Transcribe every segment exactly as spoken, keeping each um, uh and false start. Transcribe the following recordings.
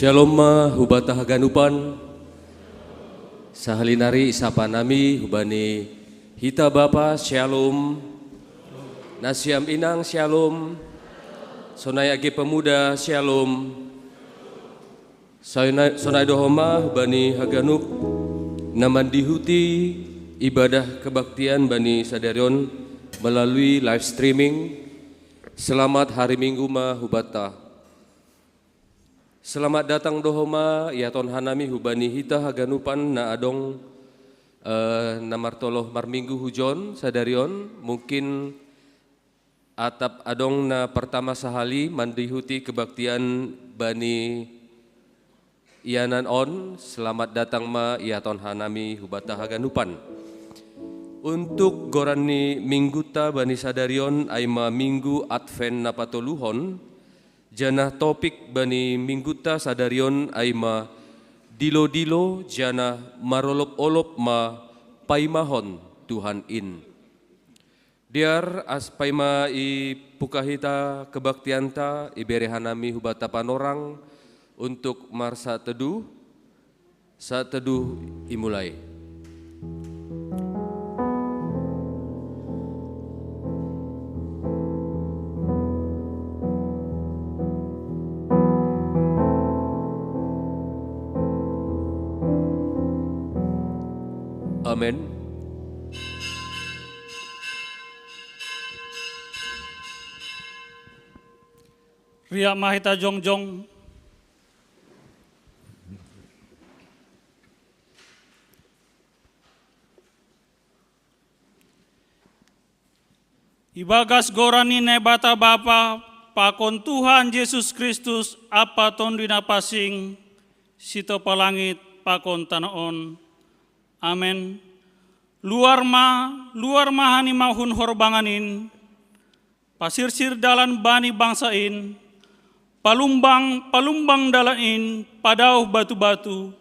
Shalom ma hubata haganupan. Sahali nari isapa nami hubani hita bapa, shalom. Nasiam inang, shalom. Sonai age pemuda, shalom. Sonai, sonai dohoma hubani haganup na mandihuti ibadah kebaktian bani sadarion melalui live streaming. Selamat hari Minggu ma hubata. Selamat datang dohoma iaton hanami hubani hita haganupan na adong, eh, na martoloh marminggu hujon sadarion. Mungkin atap adong na pertama sahali mandihuti kebaktian bani ianan on, selamat datang ma iaton hanami hubata haganupan. Untuk goran ni mingguta bani sadarion ai ma Minggu Advent na patoluhon, janah topik bani mingguta sadarion ai ma dilo-dilo janah marolop-olop ma paimahon Tuhan in. Dear, as paima i pukahita kebaktianta, ibere hanami hubata panorang untuk marsaat teduh, saat teduh imulai. Amin. Riak ma hita jongjong. Ibagas goran ni Naibata Bapa, pakon Tuhan Jesus Kristus, ampa Tonduy Napansing, sitopa langit pakon tanoh on. Amen. Luar ma, luar ma hanima hun horbangan in, pasirsir dalan bani bangsa in, palumbang, palumbang dalan in, padauh batu-batu,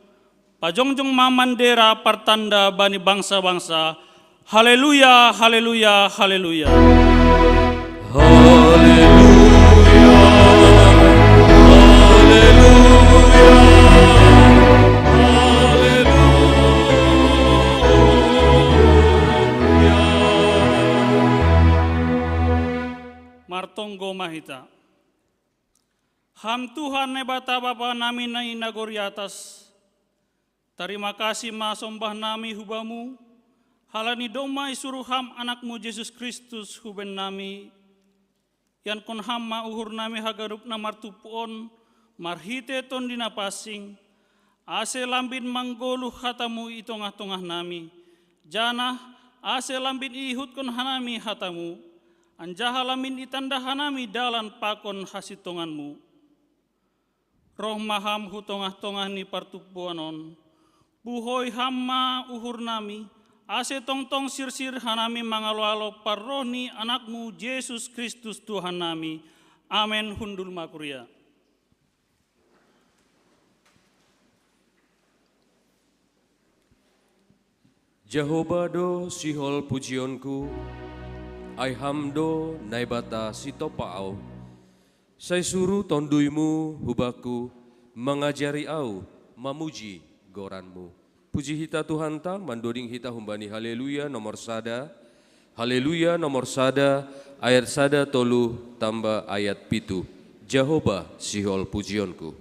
pajongjong ma mandera partanda bani bangsa-bangsa. Haleluya, haleluya, haleluya. Haleluya, haleluya, haleluya. Martonggo ma hita. Ham Tuhan Naibata Bapa nami na i nagori atas, tarima kasih ma sombah nami hu Bamu, halani domma isuruh Ham Anakmu Jesus Kristus hu bahen nami, iankon Ham ma uhur nami haganup na martumpu on, marhitei Tonduy Napansing, ase lambin manggoluh hataMu i tongah-tongah nami, janah ase lambin iihutkon hanami hataMu, anjaha lambin itanda hanami dalan pakon hasintonganMu. Roh ma Ham hu tongah-tongah ni partumpuan on, puhoi Ham ma uhur nami, ase tongtong sirsir hanami mangalo-alo parroh ni AnakMu Jesus Kristus Tuhan nami. Amen. Hundul ma kuria. Jahowa do sihol pujionku, ai Ham do Naibata sitopa au. Sai suru TonduyMu hu bakku, mangajari au mamuji goranMu. Puji hita Tuhanta, mandoding hita humbani Haleluya nomor sada. Haleluya nomor sada, ayat sada tolu tamba ayat pitu. Jahowa sihol pujionku.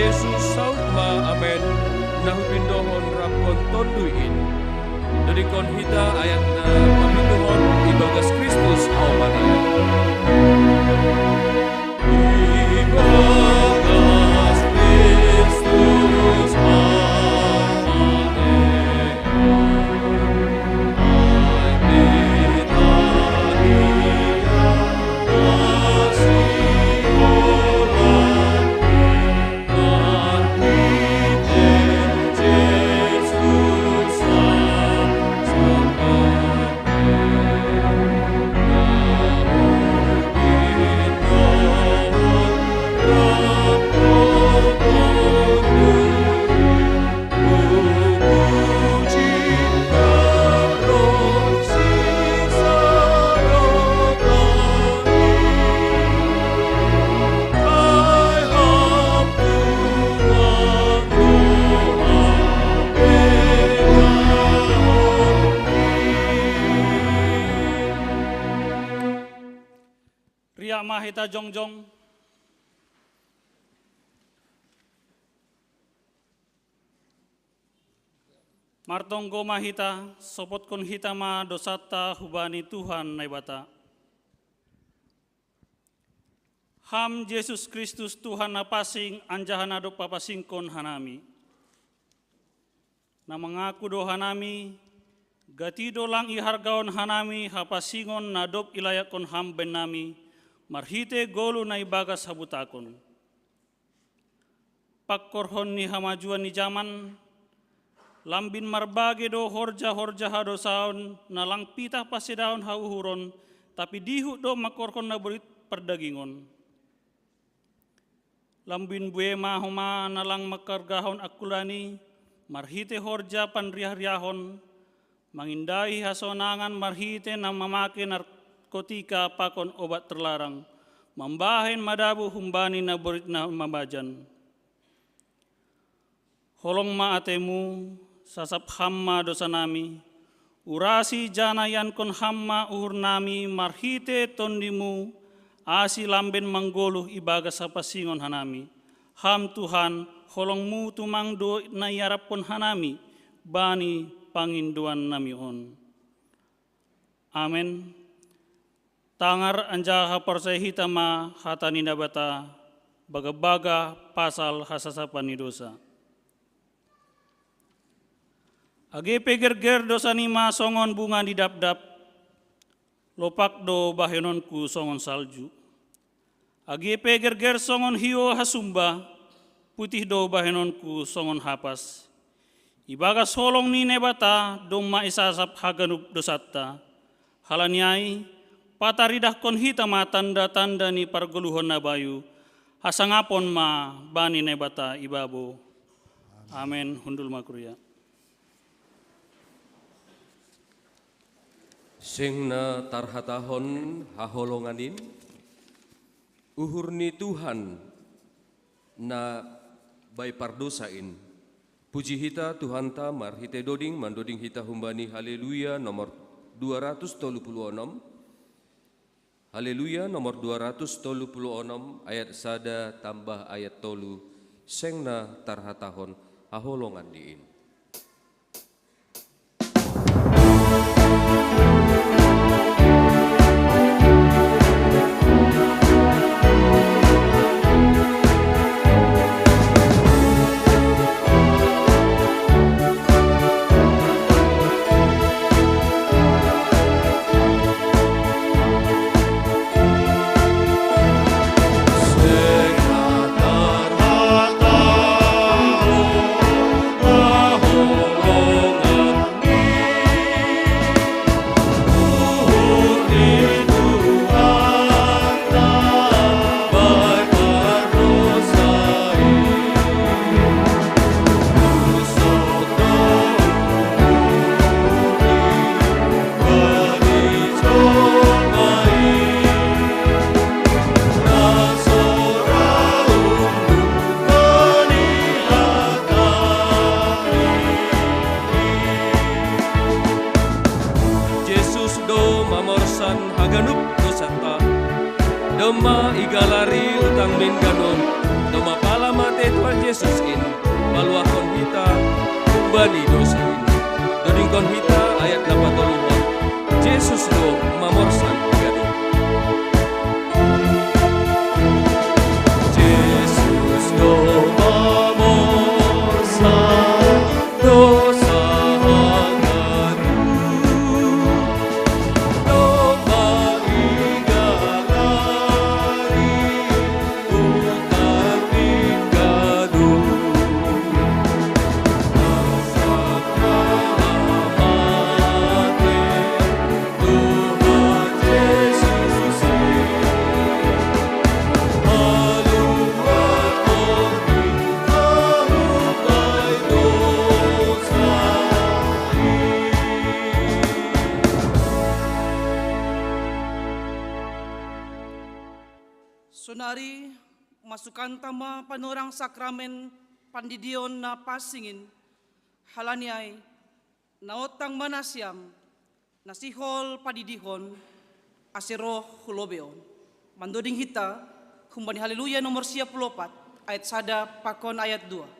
Yesus saut ma amen, na hupindohon rap hon Tonduy in. Dodingkon hita ayat na papituhon ibagas Kristus aoman ai. Ibagas Kristus aoman ai. Riak ma hita jongjong. Martonggo ma hita, sopotkon hita ma dosanta hubani Tuhan Naibata. Ham Jesus Kristus, Tuhan na pansing anjaha na dob papansingkon hanami. Na mangaku do hanami, gati do lang ihargahon hanami hapansingon na dob ilayakkon Ham bannami, marhitei goluh na ibagas habutakon. Pangkorhon ni hamajuon ni jaman, lambin marbage do horja-horja hadousaon na lang pitah pansedahon hauhuron, tapi dihut do mangkorhon na borit pardagingon. Lambin buei ma homa na lang manghargahon angkulan i, marhitei horja panriah-riahon, mangindai hasonangan marhitei na mamake narkotika pakon obat terlarang, mambahen madabuh humbani na borit na mambajan. Holong ma atemu, sasap Ham ma dousanami, urasi janah iankon Ham ma uhurnami marhitei Tondimu, asi lamben manggoluh ibagas hapansingon hanami. Ham Tuhan, holongMu tumang do na iaraphon hanami bani pangindoannami on. Amen. Tangar anjaha porsaya hita ma hata ni Naibata, bagah-bagah pasal hasasapan ni dousa. Age pe gerger dousanima songon bunga ni dapdap, lopak do bahenonku songon salju. Age pe gerger songon hiou hasumba, putih do bahenonku songon hapas. Ibagas holong ni Naibata domma isasap haganup dousanta. Halani ai, pataridahkon hita ma tanda-tanda ni pargoluhon na bayu, hasangapon ma bani Naibata ibabo. Amen. Hundul ma kuria. Seng na tarhatahon haholongan in, uhur ni Tuhan na bai pardousa in. Puji hita Tuhanta marhitei doding, mandoding hita humbani Haleluya nomor dua ratus tolu puluh onom. Haleluya nomor dua ratus tolu puluh onom, ayat sada tambah ayat tolu, seng na tarhatahon haholongan di in. Jesus in maluahkon hita humbani dosa in. Dodingkon hita ayat na patoluhon. Jesus do mamorsan ganup. Jesus do mamorsan dosa haganup. Sonari, masukanta ma panorang sakramen pandidion na pansing in, halani ai, naotang ma nasiam, na sihol padidihon, ase roh hu lobei on. Mandoding hita, humbani Haleluya nomor sia pulu opat, ayat sada pakon ayat dua.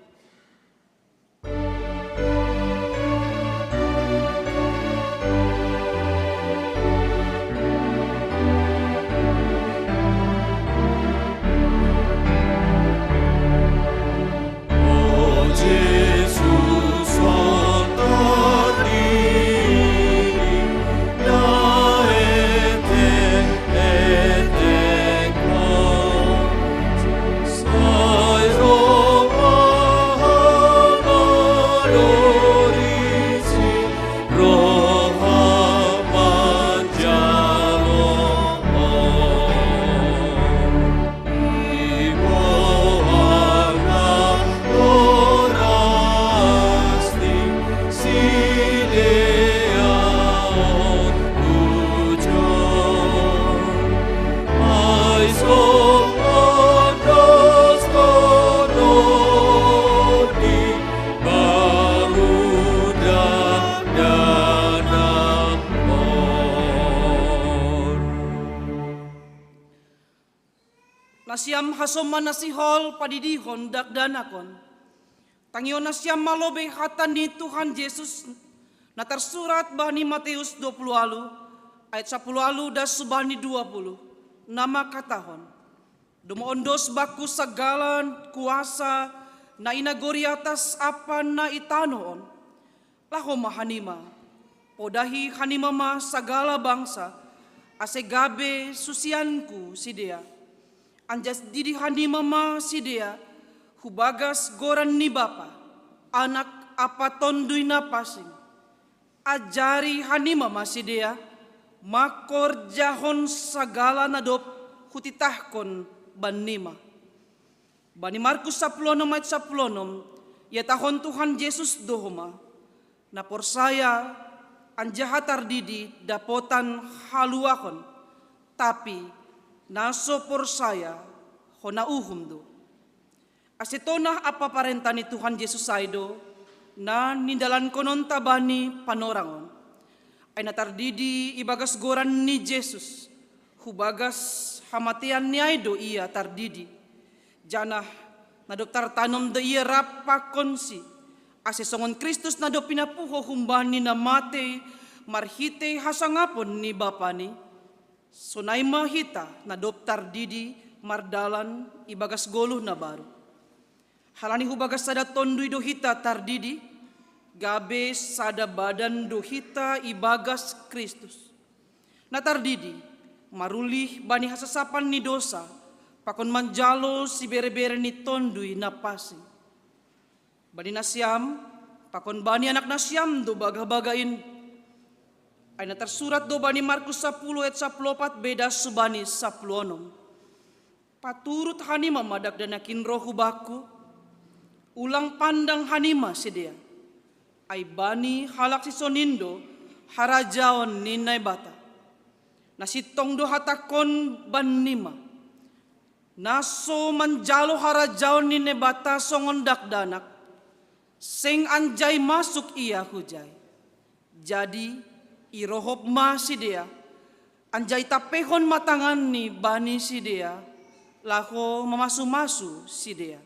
Nasiam hasoman na sihol padidihon dakdanak on. Tangihon nasiam ma lobei hata ni Tuhan Jesus na tarsurat bani Mateus dua pulu ualu, ayat sapulu ualu das hubani dua pulu, na mangkatahon: Domma ondos bakku sagala kuasa na i nagori atas ampa na i tanoh on. Laho ma hanima, podahi hanima ma sagala bangsa, ase gabe susianku sidea. Anjaha didi hanima ma sidea hu bagas goran ni Bapa, Anak ampa Tonduy Napansing. Ajari hanima ma sidea mangkorjahon sagala na dob hutitahkon bannima. Bani Markus sapulu onom ayat sapulu onom, ihatahon Tuhan Jesus do homa: Na porsaya anjaha tardidi dapotan haluahon, tapi na so porsaya hona uhum do. Ase tonah ampa parenta ni Tuhan Jesus ai do na nidalankononta bani panorang on. Ai na tardidi ibagas goran ni Jesus, hu bagas hamateanni ai do ia tardidi. Janah na dob tartanom do ia rap pakonsi, ase songon Kristus na dob pinapuho humbani na matei marhitei hasangapon ni Bapani, sonai ma hita na dob tardidi mardalan ibagas goluh na baru. Halani hu bagas sada Tonduy do hita tardidi, gabe sada badan do hita ibagas Kristus. Na tardidi, marulih bani hasasapan ni dosa, pakon manjalo siberebere ni Tonduy Napansing. Bani nasiam, pakon bani anak nasiam do bagahbagah in. Ai na tarsurat do bani Markus sapulu ayat sapulu opat be das hubani sapulu onom: Paturut hanima ma dakdanak in roh hu bakku, ulang pandang hanima sidea. Ai bani halak sisongon in do harajaon ni Naibata. Na sintong do hatangkon bannima: Na so manjalo harajaon ni Naibata songon dakdanak, seng anjai masuk ia hujai. Jadi irohop ma sidea, anjaha itampehon ma tanganni bani sidea, laho mamasumasu sidea.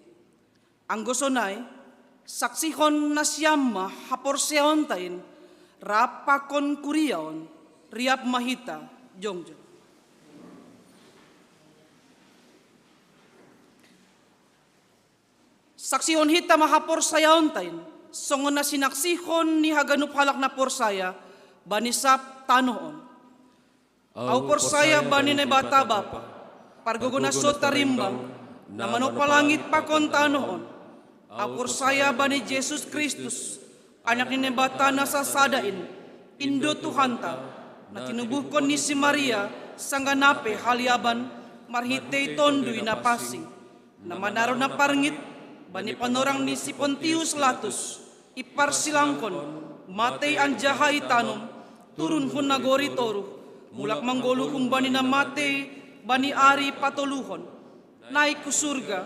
Anggo sonai, saksihon nasiam ma haporseaonta in, rap pakon kuriaon, riap ma hita jongjong. Saksihon hita ma haporseaonta in, songon na sinaksihon ni haganup halak na porsaya, bani sab tanoh on. Au porsaya bani Naibata Bapa, pargogo na so tarimbang, na manopa langit pakon tanoh on. Au porsaya bani Jesus Kristus, Anak ni Naibata na sasada in, in do Tuhanta, na tinubuhkon ni si Maria, sanggah na pe haliaban, marhitei Tonduy Napansing, na manaron na parngit, bani panorang ni si Pontius Latus, iparsilangkon, matei anjaha itanom, turun hun nagori toruh, mulak manggoluh humbani na matei, bani ari patoluhon, naik hu surga,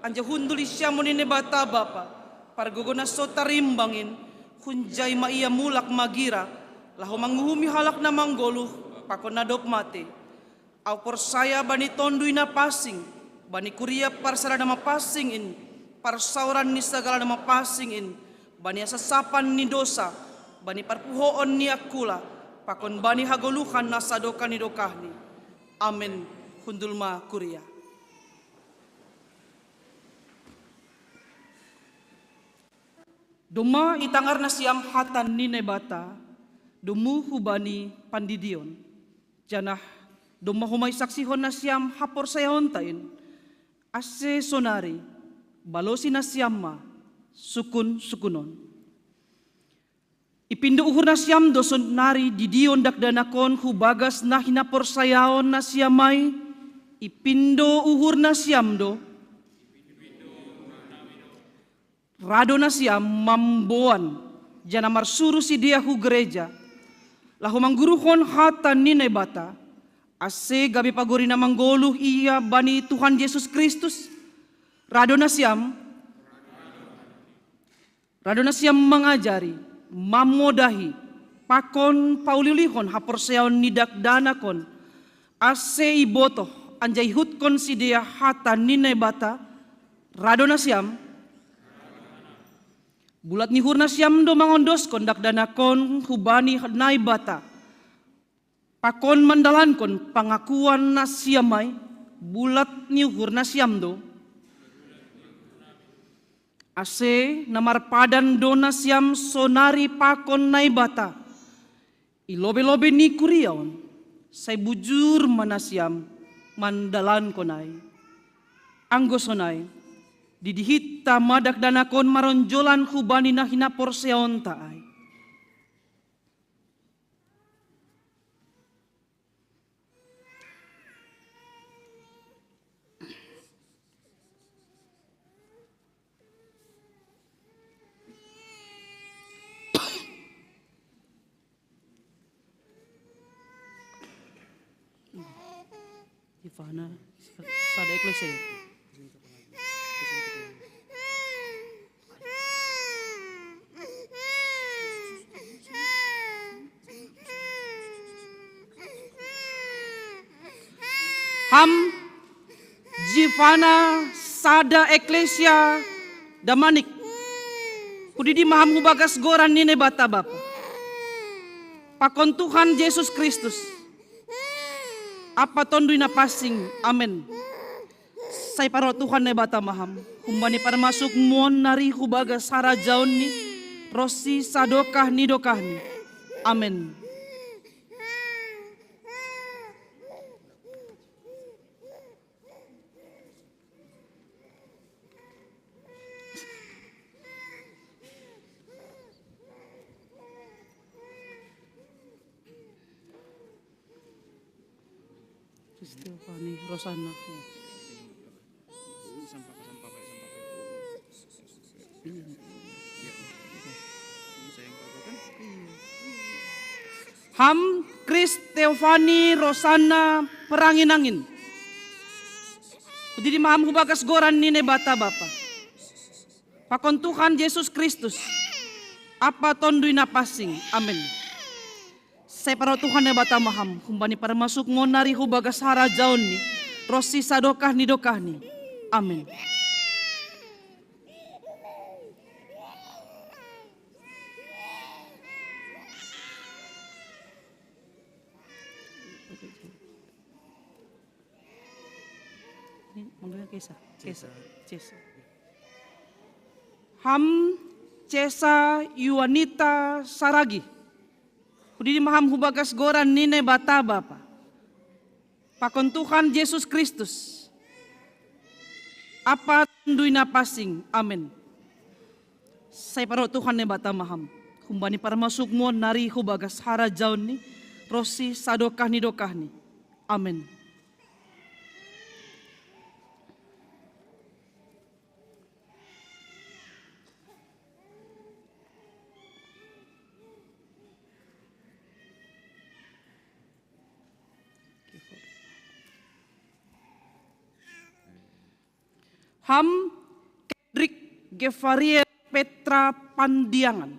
anjaha hundul di siamun ni Naibata Bapa, pargogo na so tarimbang in, hunjai ma ia mulak magira, laho manguhumi halak na manggoluh, pakon na dob matei. Au porsaya bani Tonduy Napansing, bani kuria parsada na mapansing in, parsaoran ni sagala na mapansing in, bani hasasapan ni dosa, bani parpuhoon ni angkula, pakon bani hagoluhan na sadokah ni dokahni. Amen. Hundul ma kuria. Domma itangar nasiam hata ni Naibata, domu hubani pandidion. Janah domma homa isaksihon nasiam haporseaonta in, ase sonari, balosi nasiam ma, sukun-sukunon. Ipindo uhur nasiam do sonari didion dakdanak on hu bagas na hinaporsayaon nasiam ai, ipindo uhur nasiam do, rado nasiam mamboan, janah marsuru sidea hu gereja, laho mangguruhon hata ni Naibata, ase gabe pagori na manggoluh ia bani Tuhan Jesus Kristus, rado nasiam, rado nasiam mangajari, mamodahi, pakon pauliulihon haporseaon ni dakdanak on, ase ibotoh, anjaha ihutkon sidea hata ni Naibata, rado nasiam, bulat ni uhur nasiam do mangondoskon dakdanak on hubani Naibata, pakon mandalankon pangakuan nasiam ai, bulat ni uhur nasiam do. Ase na marpadan do nasiam sonari pakon Naibata, i lobei-lobei ni kuria on, sai bujur ma nasiam mandalankon ai. Anggo sonai, didihit hita ma dakdanak on maronjolan hubani na hinaporseaonta ai. Ivana, sada eklesia. Ham jivana sada eklesia damanik. Hudidi ma ham hu bagas goran ni Naibata Bapa. Pakon Tuhan Jesus Kristus. Ampa Tonduy Napansing. Amen. Sai parroh Tuhan Naibata ma ham, humbani parmasuk muon nari hu bagas harajaonni, ronsi sadokah ni dokahni. Amen. Stefani Rosana. Ham Chris Stefani Rosana Perangin-angin. Hudidi ma ham hu bagas goran ni Naibata Bapa. Pakon Tuhan Jesus Kristus. Ampa Tonduy Napansing. Amen. Sai parroh Tuhan Naibata ma ham, humbani parmasuk muon nari hu bagas harajaonni, ronsi sadokah ni dokahni. Amen. Cesa, Cesa, Cesa. Ham Cesa Yuanita Saragi. Hudidi maham hubagas goran ni Naibata Bapa, pakon Tuhan Jesus Kristus, Apa Tondui Napasing. Amen. Sai paro Tuhan Naibata maham, humbani parmasukmon nari hubagas harajaon ni, ro si sadokah ni dokah ni. Amen. Ham Kendrick Gevariel Petra Pandiangan.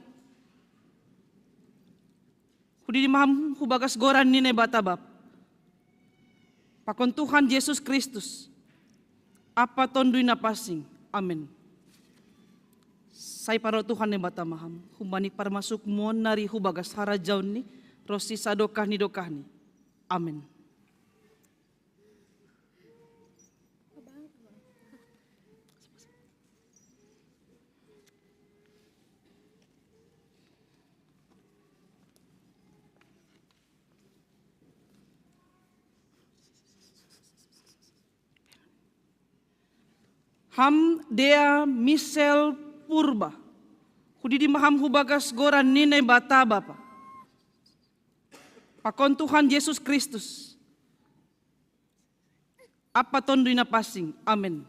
Hudidi maham hubagas goran ni Naibata Bapa, pakon Tuhan Jesus Kristus, Apa Tondui Napasing. Amen. Sai paro Tuhan Naibata maham, humbani parmasukmon nari hubagas harajaon ni, ro si sadokah ni dokah ni. Amen. Ham Dea Michelle Purba. Hudidi maham hubagas goran ni Naibata Bapa, pakon Tuhan Jesus Kristus, Apa Tondui Napasing. Amen.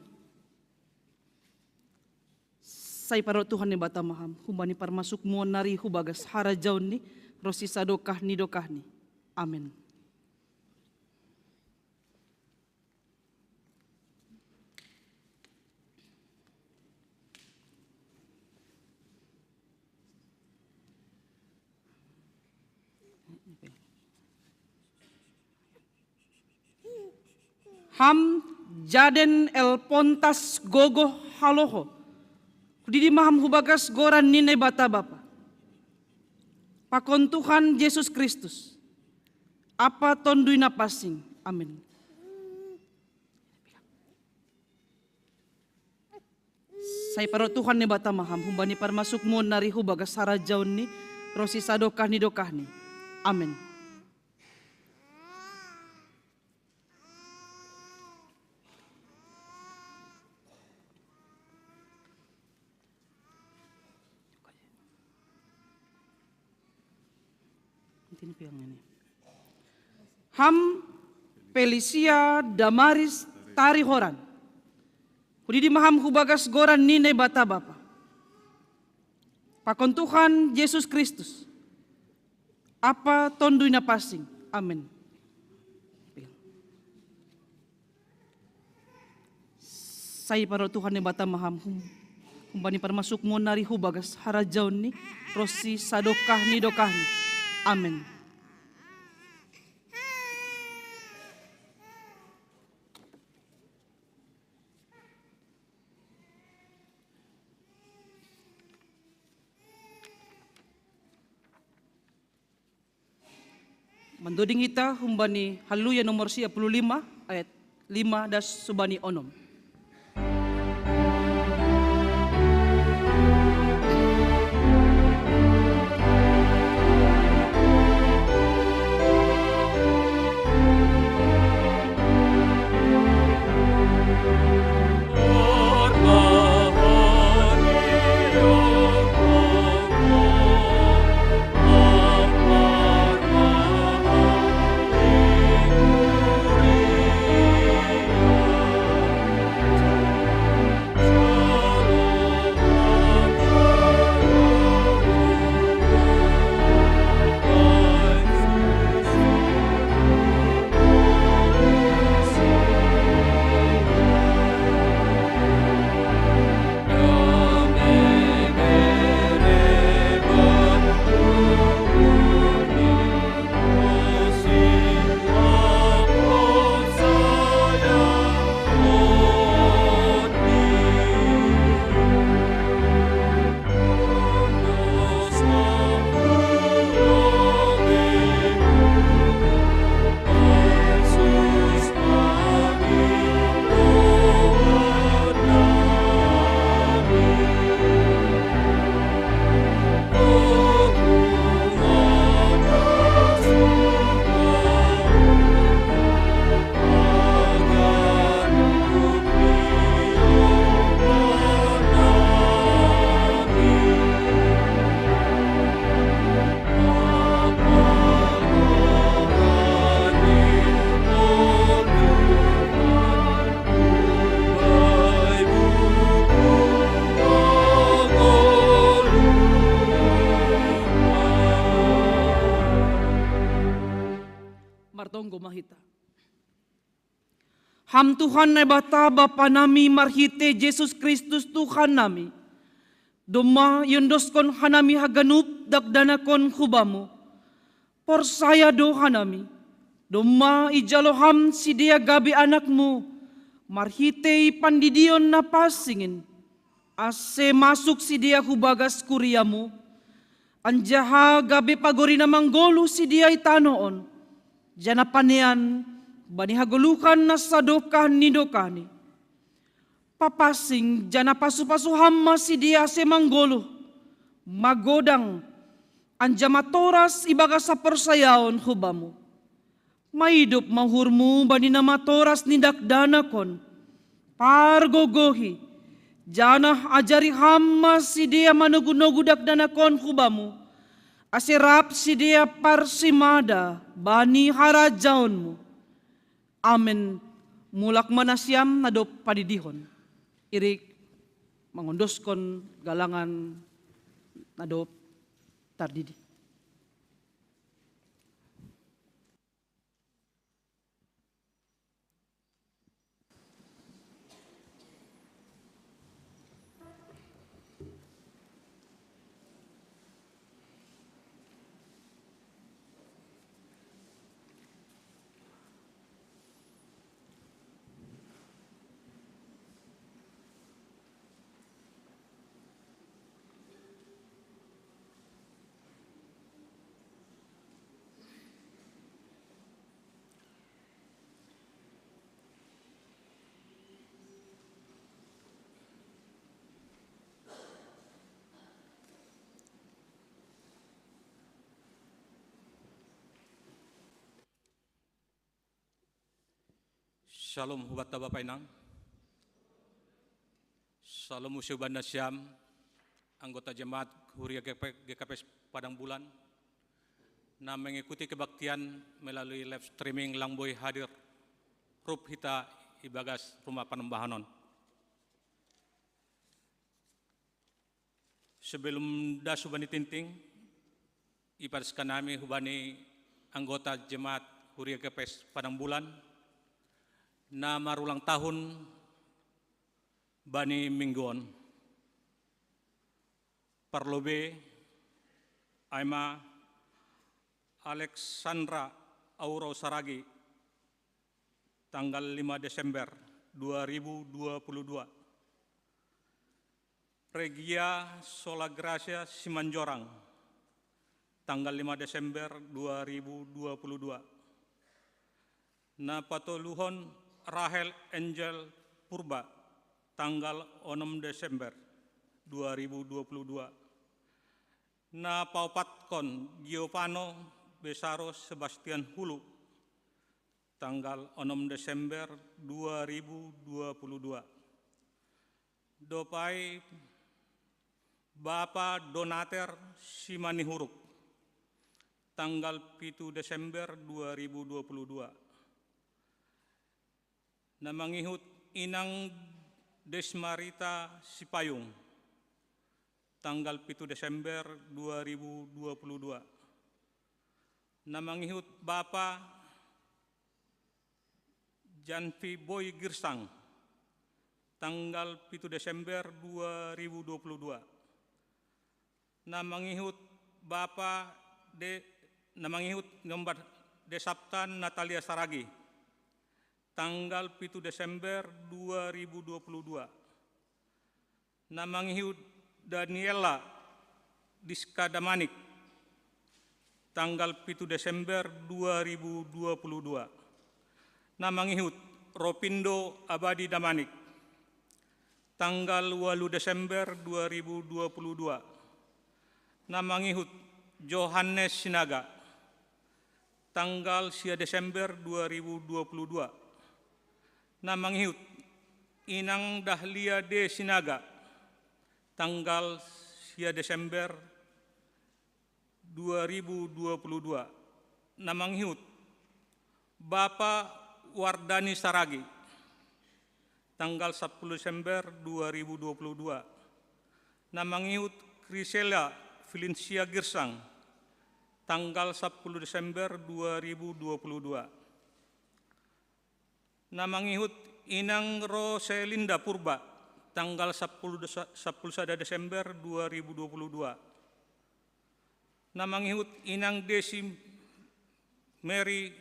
Sai paro Tuhan Naibata maham, humbani parmasukmon nari hubagas harajaon ni, ro si sadokah ni dokah ni. Amen. Ham Jaden El Pontas Gogo Haloho. Hudidi maham hubagas goran ni Naibata Bapa, pakon Tuhan Jesus Kristus, Apa Tondui Napasing. Amen. Sai paro Tuhan Naibata maham, humbani parmasukmon nari hubagas harajaon ni, ro si sadokah ni dokah ni. Amen. Ham Felicia Damaris Tarihoran. Hudidi maham hubagas goran ni Naibata Bapa, pakon Tuhan Jesus Kristus, Apa Tondui Napasing. Amen. Sai paro Tuhan Naibata maham, hum-, humbani parmasukmon nari hubagas harajaon ni, ro si sadokah ni dokah ni. Amen. Mandoding ita humbani Haleluya nomor sia puluh lima, ayat lima das subani onom. Goma hita. Ham Tuhan Naibata Bapa nami, marhite Jesus Kristus Tuhan nami, domma iondoskon hanami haganup dakdanakon hu Bamu. Porsaya do hanami, domma ijalo Ham sidea gabe anakMu, marhitei pandidion na pansing in, ase masuk sidea hu bagas kuriaMu, anjaha gabe pagorina manggoluh sidea i tanoh on, janah panean bani hagoluhan na sadokah ni dokahni. Papansing janah pasu-pasu Ham ma sidea ase manggoluh, magodang, anjaha matoras ibagas haporsayaon hu Bamu. Maidop ma uhurMu bani na matoras ni dakdanak on. Pargogohi, janah ajari Ham ma sidea manogu-nogu dakdanak on hu Bamu, ase rap sidea parsimada bani harajaonMu. Amen. Mulak ma nasiam na dob padidihon. Irik mangondoskon galangan na dob tardidi. Shalom, hubanta Bapa Inang. Shalom muse hubanta nasiam, anggota jemaat Huria G K P S Padang Bulan, na mengikuti kebaktian melalui live streaming lang boi hadir, rap hita ibagas Rumah Panambahan on. Sebelum das hubani tingting, iparskan hami hubani anggota jemaat Huria G K P S Padang Bulan, na marulang tahun bani minggu on. Parlobei, ai ma Alexandra Auro Saragi, tanggal lima Desember dua ribu dua puluh dua. Regia Sola Gracia Simanjorang, tanggal lima Desember dua ribu dua puluh dua. Na patoluhon Rahel Angel Purba, tanggal onom Desember dua ribu dua puluh dua. Na paopatkon Giovano Besaro Sebastian Hulu, tanggal onom Desember dua ribu dua puluh dua. Dob ai Bapa Donater Simanihuruk, tanggal pitu Desember dua ribu dua puluh dua. Na mangihut Inang Desmarita Sipayung, tanggal pitu Desember dua ribu dua puluh dua. Na mangihut Bapa Janvi Boy Girsang, tanggal pitu Desember dua ribu dua puluh dua. Na mangihut Bapa de, na mangihut ngombat De Sapta Natalia Saragi, tanggal pitu Desember dua ribu dua puluh dua. Na mangihut Daniela Diska Damanik, tanggal pitu Desember dua ribu dua puluh dua. Na mangihut Ropindo Abadi Damanik, tanggal walu Desember dua ribu dua puluh dua. Na mangihut Johannes Sinaga, tanggal sia Desember dua ribu dua puluh dua. Na mangihut Inang Dahlia D Sinaga, tanggal sia Desember dua ribu dua puluh dua. Na mangihut Bapa Wardani Saragi, tanggal sapuluh Desember dua ribu dua puluh dua. Na mangihut Krisela Filincia Girsang, tanggal sapuluh Desember dua ribu dua puluh dua. Na mangihut inang Roselinda Purba, tanggal sapuluh desa-, sapuluh sada Desember dua ribu dua puluh dua. Na mangihut inang Desi Mary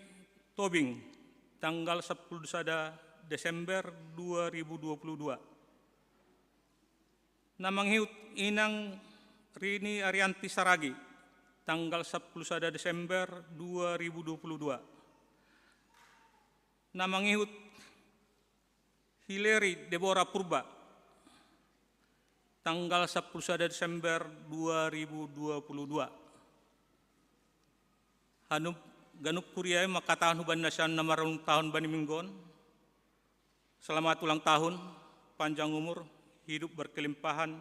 Tobing, tanggal sapuluh sada Desember dua ribu dua puluh dua. Na mangihut inang Rini Arianti Saragi, tanggal sapuluh sada Desember dua ribu dua puluh dua. Na mangihut Hileri Deborah Purba, tanggal sapuluh sada Desember dua ribu dua puluh dua. Hanu ganup kuria i mangkatahon hubani na sian na marulang tahun bani minggu on: Selamat ulang tahun, panjang umur, hidup berkelimpahan,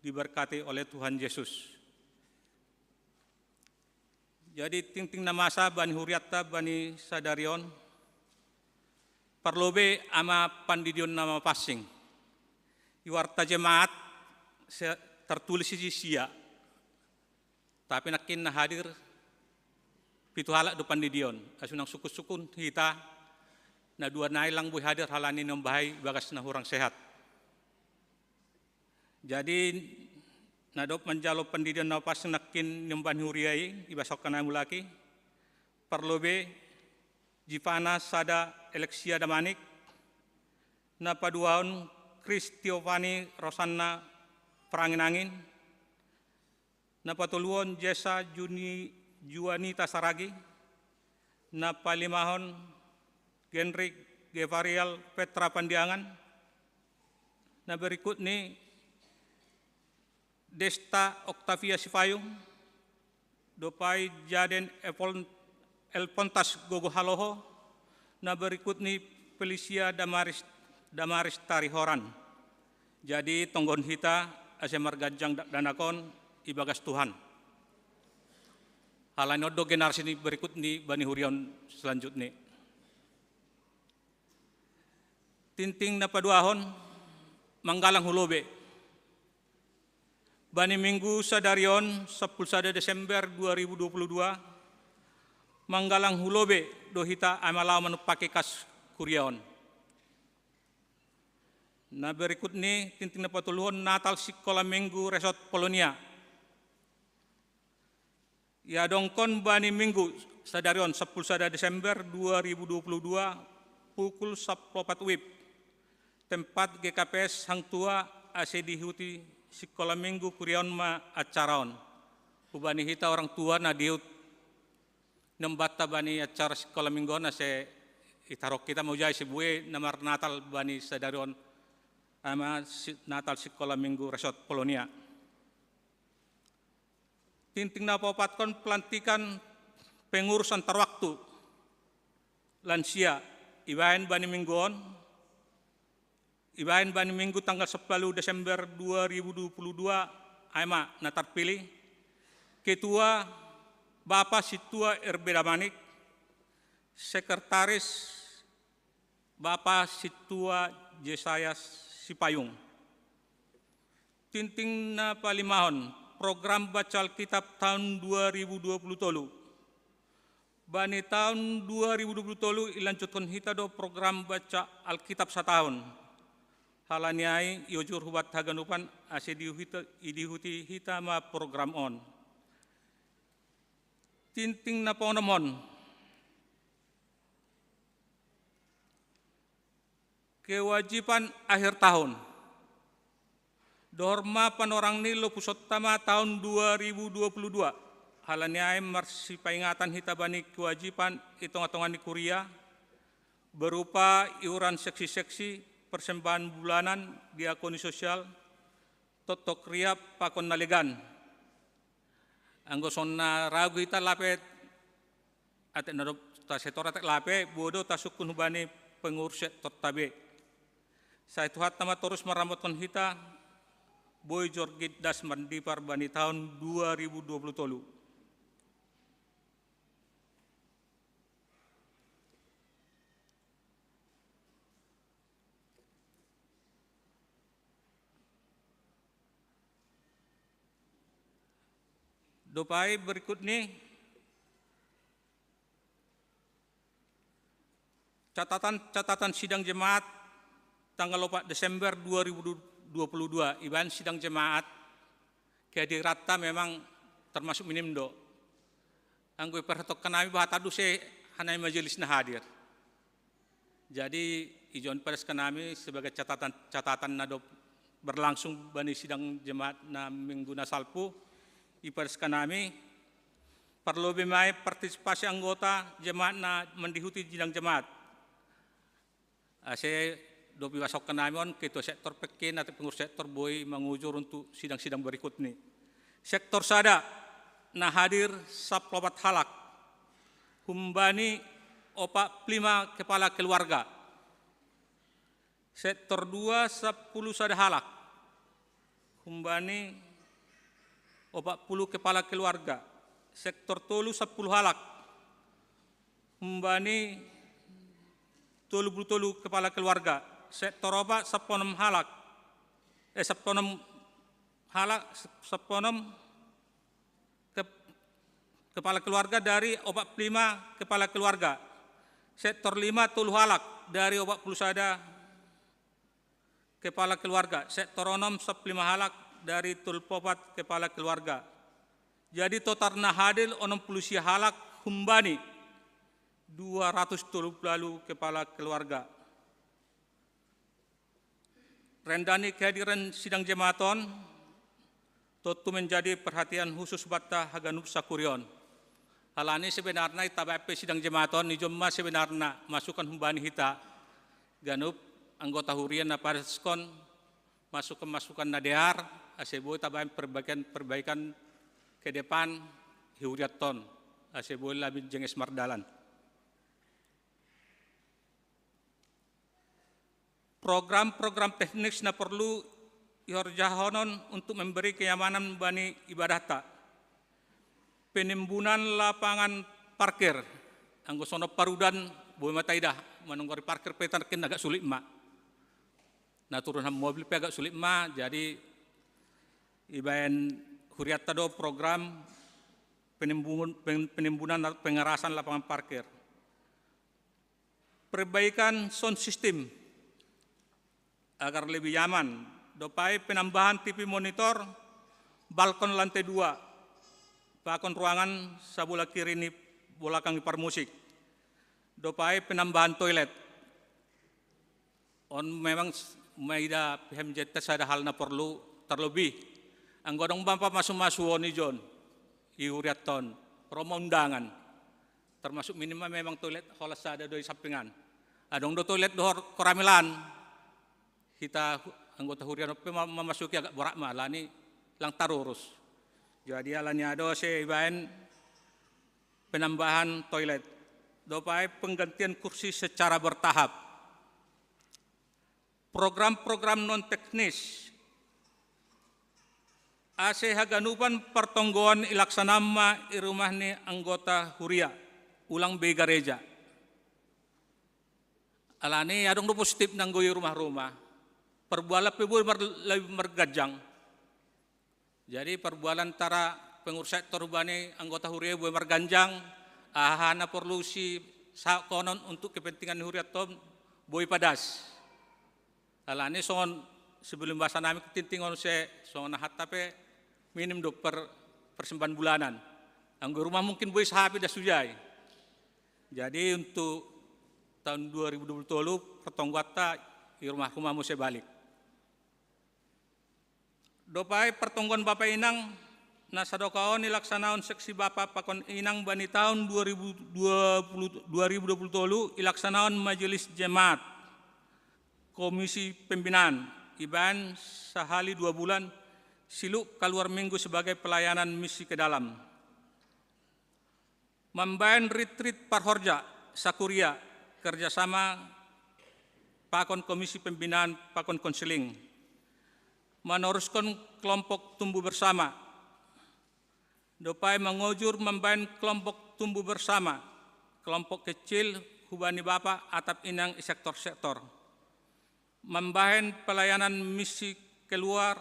diberkati oleh Tuhan Yesus. Jadi tingting na masa bani hurianta bani sadari on, parlobei ama pandidion na mapansing. Di warta jemaat se-, tertulis i sia, tapi nangkin na hadir pitu halak do pandidion. Asa unang sungkun-sungkun hita, na dua nai lang boi hadir halani niomba i bagas na hurang sehat. Jadi na dob manjalo pandidion na mapansing nangkin niomba ni huria i, ibasahon hami mulak i, parlobei jipana sada Alexia Damanik, na paduahon Kristiovani Rosanna Parangin-angin, na patoluhon Jesa Juni-, Juanita Saragi, na palimahon Genrik Gevarial Petra Pandiangan, na berikut ni Desta Octavia Sipayung, dob ai Jaden Epon-, Elpontas Gogo Haloho, na berikut ni Felicia Damaris, Damaris Tarihoran. Jadi tonggohon hita asa marganjang dakdanak on ibagas Tuhan. Halani on do generasi ni berikut ni bani huria on selanjutni. Tingting na paduahon, manggalang hu lobei. Bani minggu sadari on, sapuluh sada Desember dua ribu dua puluh dua, manggalang hu lobei do hita ama laho manumpahi kas kuria on. Na berikut ni tingting na patoluhon, Natal Sikola Minggu Resort Polonia. Iadongkon bani minggu sadari on, sapuluh sada Desember dua ribu dua puluh dua, pukul sapuluh opat wib, tempat G K P S Hang Tuah, asa diihuti sikola minggu kuria on ma acara on. Hubani hita orang tua na diihut niombanta bani acara sikola minggu on, asa itaruhon hita ma ujai sibuei na marnatal bani sadari on, ama si-, Natal Sikola Minggu Resort Polonia. Tingting na paopathon, pelantikan pengurus antar waktu lansia, ibaen bani minggu on, ibaen bani minggu tanggal sapuluh Desember dua ribu dua puluh dua, ai ma na tarpilih: Ketua, Bapa Sintua R B Damanik, Sekretaris, Bapa Sintua Jesaya Sipayung. Tingting na palimahon, program baca Alkitab tahun dua ribu dua puluh tolu. Bani tahun dua ribu dua puluh tolu ilanjuthon hita do program baca Alkitab satahun. Halani ai iojur hubanta haganupan asa diihuti, diihuti hita ma program on. Tingting na paonomhon, kewajiban akhir tahun. Dohor ma panorang ni lopusonta ma tahun dua ribu dua puluh dua. Halani ai marsipaingatan hita bani kewajiban i tonga-tonga ni kuria, berupa iuran seksi-seksi, persembahan bulanan, diakoni sosial, toktok riap pakon na legan. Anggo songon na ragu hita lape, atik na dob tasetor atik lape, boi do tasungkun hubani pengurus sektorta be. Sai Tuhanta ma torus maramothon hita, boi jorgit das mandipar bani tahun dua ribu dua puluh tolu. Dob ai berikut ni, Catatan-catatan sidang jemaat tanggal opat Desember dua ribu dua puluh dua, iban sidang jemaat kehadiratta memang termasuk minim do. Anggo iperhatokan nami bahat adu se hanai majelis na hadir. Jadi ijon peres nami sebagai catatan-catatan na do berlangsung bani sidang jemaat na minggu na salpu, iperes nami parlobi mai partisipasi anggota jemaat na mendihuti sidang jemaat. Ase dopi basokan nami on ketua sektor pekke na pengurus sektor boi mangujur untuk sidang-sidang berikut ni. Sektor sada na hadir saplopat halak, humbani opat lima kepala keluarga. Sektor dua sapuluh sada halak, humbani opat puluh kepala keluarga. Sektor tolu sapuluh halak, humbani tolu puluh tolu kepala keluarga. Sektor opat sapuluh enam halak, eh sapuluh enam halak, sapuluh enam ke, kepala keluarga dari opat puluh lima kepala keluarga. Sektor lima tolu halak dari opat puluh sada kepala keluarga. Sektor onom sapuluh lima halak dari tolu puluh opat kepala keluarga. Jadi total na hadir onom puluh sia halak humbani dua ratus tolu puluh kepala keluarga. Rendani kehadiran sidang jemaat on tontu menjadi perhatian khusus batta haganup sakurion. Alani sebenarna ita baen pe sidang jemaat on, ijon ma sebenarna masukan humbani hita ganup anggota huria na padaskon masukan-masukan na dear, ase boi tabaen perbaikan-perbaikan ke depan huriatta on, ase boi lebih jenges mardalan. Program-program teknis na perlu ihorjahonon untuk memberi kenyamanan bani ibadahta. Penimbunan lapangan parkir, anggo sono parudan boi ma taida, manonggori parkir pe tarkin agak sulit ma. Na turun ham mobil pe agak sulit ma, jadi ibaen huriatta do program penimbunan, penimbunan pengerasan lapangan parkir. Perbaikan sound system agar lebih nyaman. Dopai penambahan T V monitor, balkon lantai dua, pakon ruangan sabola kiri ni bolakang ipar musik. Dopai penambahan toilet. On memang maida P H M J T sada hal na perlu terlebih. Anggo adong bampa masu-masu on ijon, i huriatta on, ro ma undangan. Termasuk minimal memang toilet holan sada do i sampingan. Adong do toilet dohot koramelan. Hita anggota hurian pe mamasuki agak borat ma alani lang tarurus. Jadi alani ado se ibaen penambahan toilet. Dopai penggantian kursi secara bertahap. Program-program non teknis ase haganupan partonggoan ilaksanama i rumah ni anggota huria, ulang be gareja. Alani adong do positif nanggo i rumah-rumah. Perbualan pe boi mar, lebih marganjang. Jadi perbualan antara pengurus sektor bani anggota huria boi marganjang, aha na perlu si sakonon untuk kepentingan huriatta on boi padas. Alani songon sebelum bahasa nami ketintingon se songon hatta pe minim do per, persembahan bulanan. Anggo rumah mungkin boi sahapi das hujai. Jadi untuk tahun dua ribu dua puluh tolu pertonggoanta i rumah-rumah muse balik. Dopai pertonggoan bapa inang na sadoka on ilaksanaon seksi bapa pakon inang bani tahun dua ribu dua puluh, dua ribu dua puluh tolu ilaksanaon majelis jemaat komisi pembinaan ibaen sahali dua bulan siluk kaluar minggu sebagai pelayanan misi ke dalam. Mambaen ritrit parhorja sakuria kerjasama pakon komisi pembinaan pakon konseling. Manoruskon kelompok tumbuh bersama. Dopai mangojur mambaen kelompok tumbuh bersama, kelompok kecil hubani bapa atap inang i sektor-sektor. Mambaen pelayanan misi keluar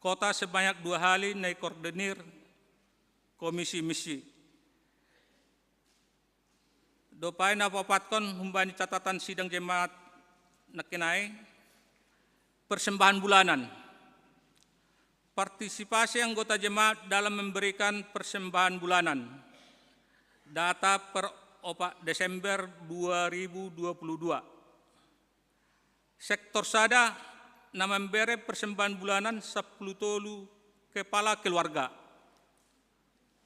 kota sebanyak dua hali na ikoordinir komisi misi. Dopai na paopatkon humbani catatan sidang jemaat nangkin ai, persembahan bulanan. Partisipasi anggota jemaat dalam memberikan persembahan bulanan. Data per opat Desember dua ribu dua puluh dua. Sektor sada na membere persembahan bulanan sampulu tolu kepala keluarga.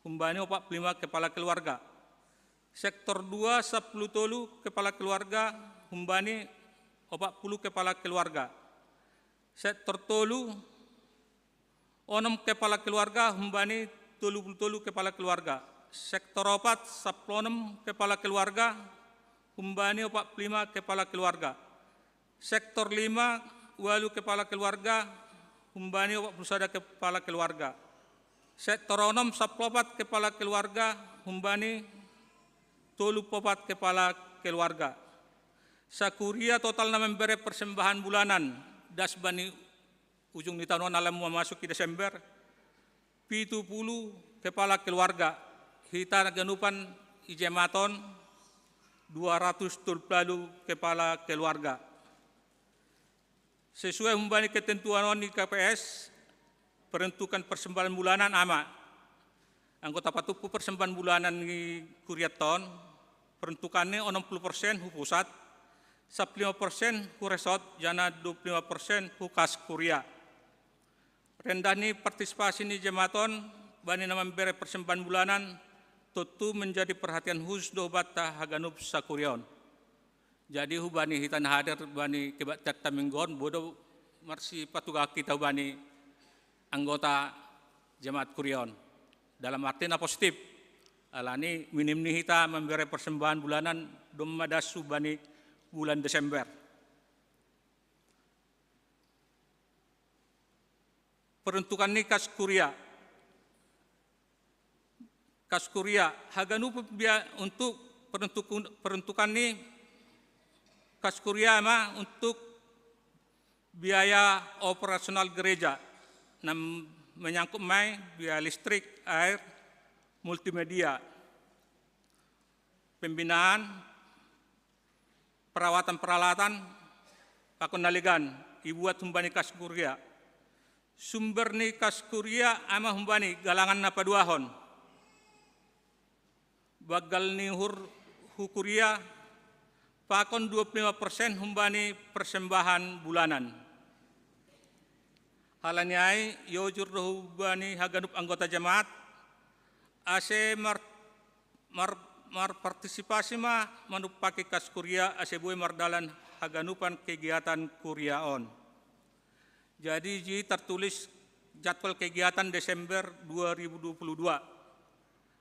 Humbani opat pulu lima kepala keluarga. Sektor dua sampulu tolu kepala keluarga, humbani opat pulu kepala keluarga. Sektor tolu onom kepala keluarga, humbani tolu pulu tolu kepala keluarga. Sektor opat sampulu onom kepala keluarga, humbani opat pulu lima kepala keluarga. Sektor lima walu kepala keluarga, humbani opat pulu sada kepala keluarga. Sektor onom sampulu opat kepala keluarga, humbani tolu pulu opat kepala keluarga. Sakuria total na membere persembahan bulanan das bani ujung ni taon on ala mamasuki Desember, pitu pulu kepala keluarga. Hita haganupan i jemaat on dua ratus tolu pulu kepala keluarga. Sesuai humbani ketentuan on ni K P S, peruntukan persembahan bulanan ama anggota patumpu persembahan bulanan ni kuriatta on, peruntukanni onom pulu persen hu pusat, sampulu lima persen hu resort, janah dua pulu lima persen hu kas kuria. Rendah ni partisipasi ni jemaat on bani na mambere persembahan bulanan tontu menjadi perhatian khusus do banta haganup sakuria on. Jadi hubani hita na hadir bani kebaktianta minggu on, boi do marsipatugah hita hubani anggota jemaat kuria on. Dalam arti na positif. Alani minim ni hita mambere persembahan bulanan domma das hubani bulan Desember. Peruntukan ni kas kuria. Kas kuria, haganup bia-, untuk peruntuk-, peruntukan ni kas kuria ma untuk biaya operasional gereja, na menyangkut ma i biaya listrik, air, multimedia, pembinaan, perawatan-peralatan, pakon na legan, ibuat humbani kas kuria. Sumber ni kas kuria ama humbani galangan na paduahon. Banggal ni uhur hu kuria, pakon dua pulu lima persen humbani persembahan bulanan. Halani ai, iojur do hubani haganup anggota jemaat, ase mar-, mar-, marpartisipasi ma manumpaki kas kuria ase boi mardalan haganupan kegiatan kuria on. Jadi, di tertulis jadwal kegiatan Desember dua ribu dua puluh dua.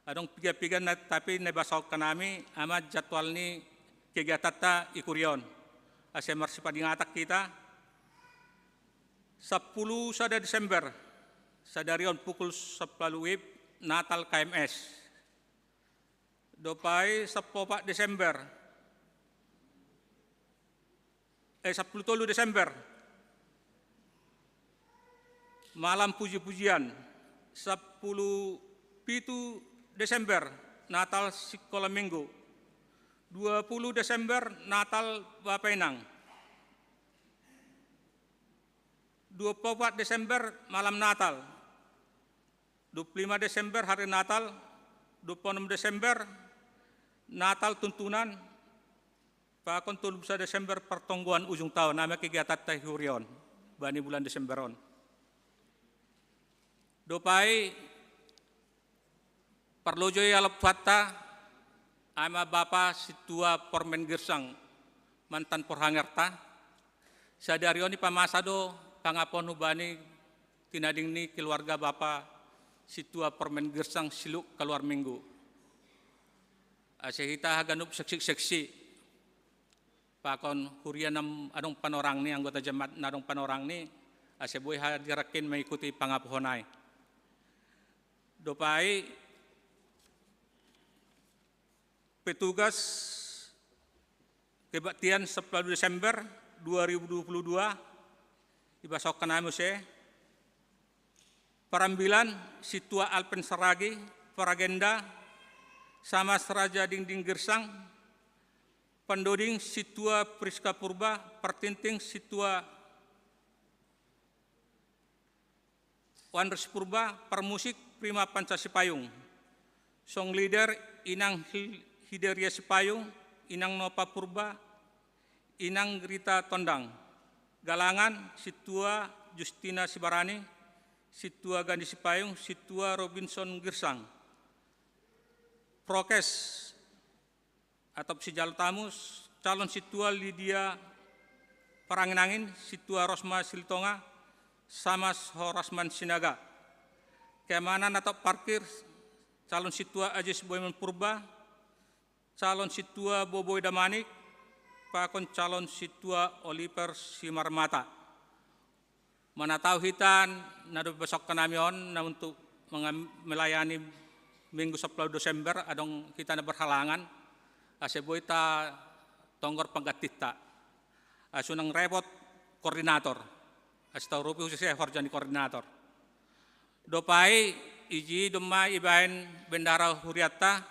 Adong piga-piga na, tapi na ibasahon hanami ama jadwal ni kegiatanta i kuria on. Ase marsipadingatan hita, sampulu sada Desember, sadari on pukul sampulu ualu W I B, Natal K M S. Dopai sampulu opat Desember, eh, sampulu tolu Desember, malam puji-pujian. Sampulu pitu Desember, Natal sikola minggu. Dua pulu Desember, Natal Bapa Inang. Dua pulu opat Desember, malam Natal. Dua pulu lima Desember, hari Natal. Dua pulu onom Desember, Natal tuntunan. Pakon tolu pulu sada Desember, pertonggoan ujung taon, ama kegiatanta i kuria on bani bulan Desember on. Dopai parlojo i halak Tuhanta, ama Bapa Sintua Pormen Girsang, mantan porhangerta, sadari on ipamasa do pangapuon hubani tinading ni keluarga Bapa Sintua Pormen Girsang Siluk Kaluar Minggu. Ase hita haganup seksi-seksi, pakon kuria na adong panorangni, anggota jemaat na adong panorangni, ase boi hadir nangkin mengikuti pangapuon i. Dopai petugas kebaktian sampulu ualu Desember dua ribu dua puluh dua, ibasahon hanami muse. Parambilan, Sintua Alpen Saragi, paragenda, Samas Raja Dingding Girsang, Pandoding Situa Priska Purba, partinting Situa Wanris Purba, parmusik Prima Panca Sipayung. Song leader Inang Hil-, Hideria Sipayung, Inang Nopa Purba, Inang Rita Tondang. Galangan Situa Justina Sibarani, Situa Gandhi Sipayung, Situa Robinson Girsang. Prokes atau sijalo tamu, calon Situa Lydia Paranginangin, Situa Rosma Silitonga, Samas Horasman Sinaga. Keamanan atau parkir, calon Situa Ajis Boyman Purba, calon Situa Boboi Damanik, pakon calon Situa Oliver Simarmata. Mana tahu hita na dope pasok kanami on na untuk mengam-, melayani Minggu sapuluh Desember, adong hita na berhalangan, ase boi ta tonggor panggantinta. Ase unang repot koordinator. Ase tau rupi khususnya horja ni koordinator. Dopai iji domma ibaen bendara huriatta,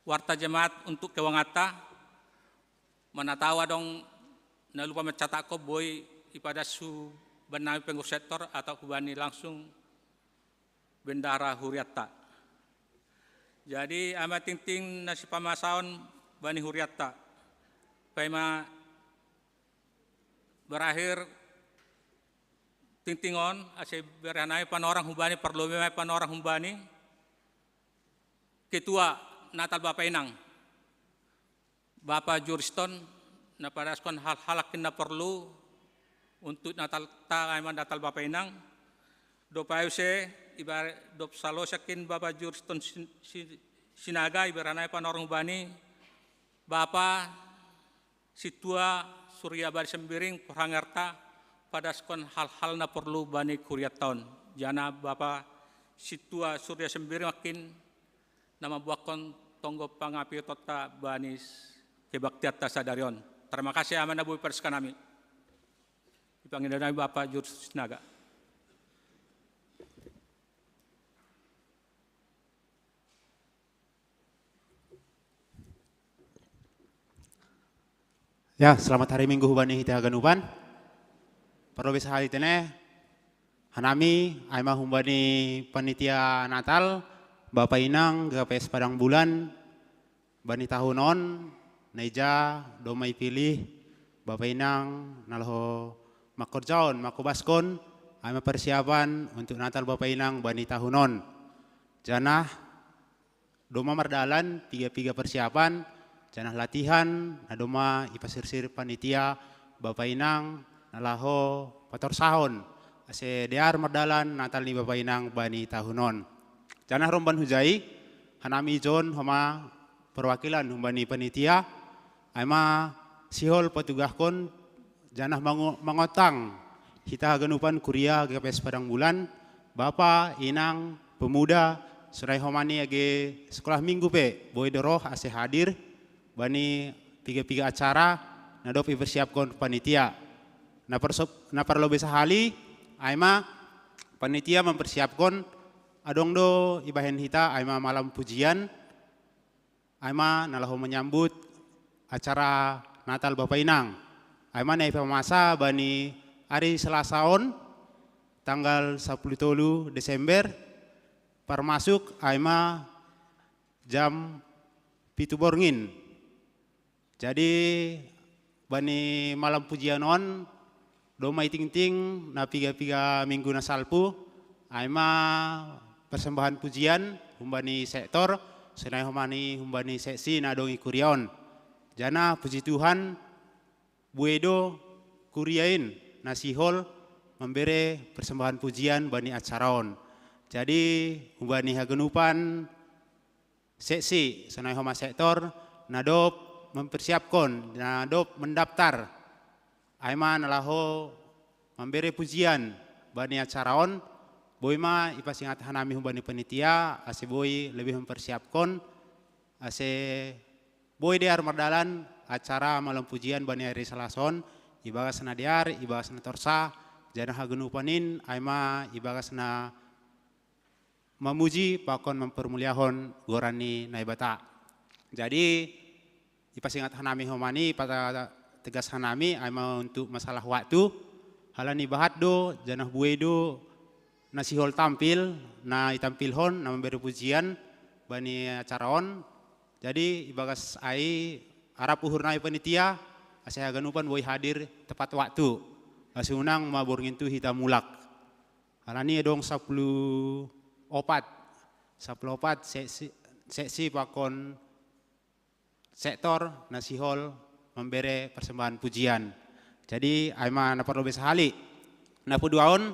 warta jemaat untuk keuangatta, mana tahu adong na lupa mencatatko boi ipadas hu bannami pengurus sektor atau hubani langsung bendara huriatta. Jadi, ama tingting na sipamasaon bani huriatta. Paima berakhir tingting on, ase bere nai panorang hubani, parlobe mai panorang hubani, Ketua Natal Bapa Inang. Bapa Juriston, na padaskon hal-hal na perlu untuk Natal ta, ai ma Natal Bapa Inang. Dopai use, ibar-, dop salosakin Bapa Juriston sin-, si-, Sinaga, ibaranai panorong bani, Bapa Situa Surya Bari Sembiring, porhangerta, padaskon hal-hal na perlu bani huriatta on. Jana Bapa Situa Surya Sembiring makin na mambuakkon tonggo pangapiototta bani kebaktiatta sadari on. Terima kasih ama na boi padaskan nami. Ipangido nami Bapa Juriston Sinaga. Ya, selamat hari Minggu hubani hita haganupan. Parlobe sahali tene, hanami, ai ma humbani panitia Natal, Bapa Inang, G K P S Padang Bulan, bani tahun on, na ija domma ipilih Bapa Inang na laho mangkorjaon, mangkobaskon, ai ma persiapan untuk Natal Bapa Inang bani tahun on. Janah domma mardalan piga-piga persiapan, janah latihan, na domma ipasirsir panitia Bapa Inang na laho patorsahon, ase dear mardalan Natal ni Bapa Inang bani tahun on. Janah romban hujai, hanami ijon homa perwakilan humbani panitia, ai ma sihol patugahkon janah mango-, mangotang hita haganupan kuria G K P S Padang Bulan, Bapa, Inang, pemuda, sonai homa ni age sekolah minggu pe, boi do roh ase hadir, bani piga-piga acara, na dob ipersiapkon panitia. Na perso-, na parlobe sahali, ai ma panitia mempersiapkon, adong do ibahen hita, ai ma malam pujian, ai ma na laho menyambut acara Natal Bapa Inang. Ai ma na ipamasa bani ari Selasa on, tanggal sapuluh tolu Desember, parmasuk ai ma jam pitu borngin. Jadi, bani malam pujian on, domma itingting na piga-piga minggu na salpu, ai ma persembahan pujian humbani sektor, sonai homa ni humbani seksi na adong i kuria on. Janah puji Tuhan, bue do kuria in na sihol mambere persembahan pujian bani acara on. Jadi, humbani haganupan seksi, sonai homa sektor, na dob mempersiapkon, na dob mendaftar, ai ma na laho mambere pujian bani acara on, boi ma ipasingat hanami humbani panitia, ase boi lebih mempersiapkon, ase boi dear mardalan acara malam pujian bani ari Selasa on, ibagas na dear, ibagas na torsa, janah haganupan in, ai ma ibagas na mamuji pakon mempermuliahon goran ni Naibata. Jadi, Ipasingat hanami homani, ipategas hanami, ai ma untuk masalah waktu. Halani bahat do, janah buei do, na sihol tampil, na itampilhon, na mambere pujian, bani acara on. Jadi ibagas ai arap uhur nami panitia, ase haganupan boi hadir tepat waktu. Ase unang maborngin tu hita mulak. Halani adong sapuluh opat, sapuluh opat seksi, seksi pakon sektor na sihol mambere persembahan pujian. Jadi ai ma na parlobei sahali. Na paduahon,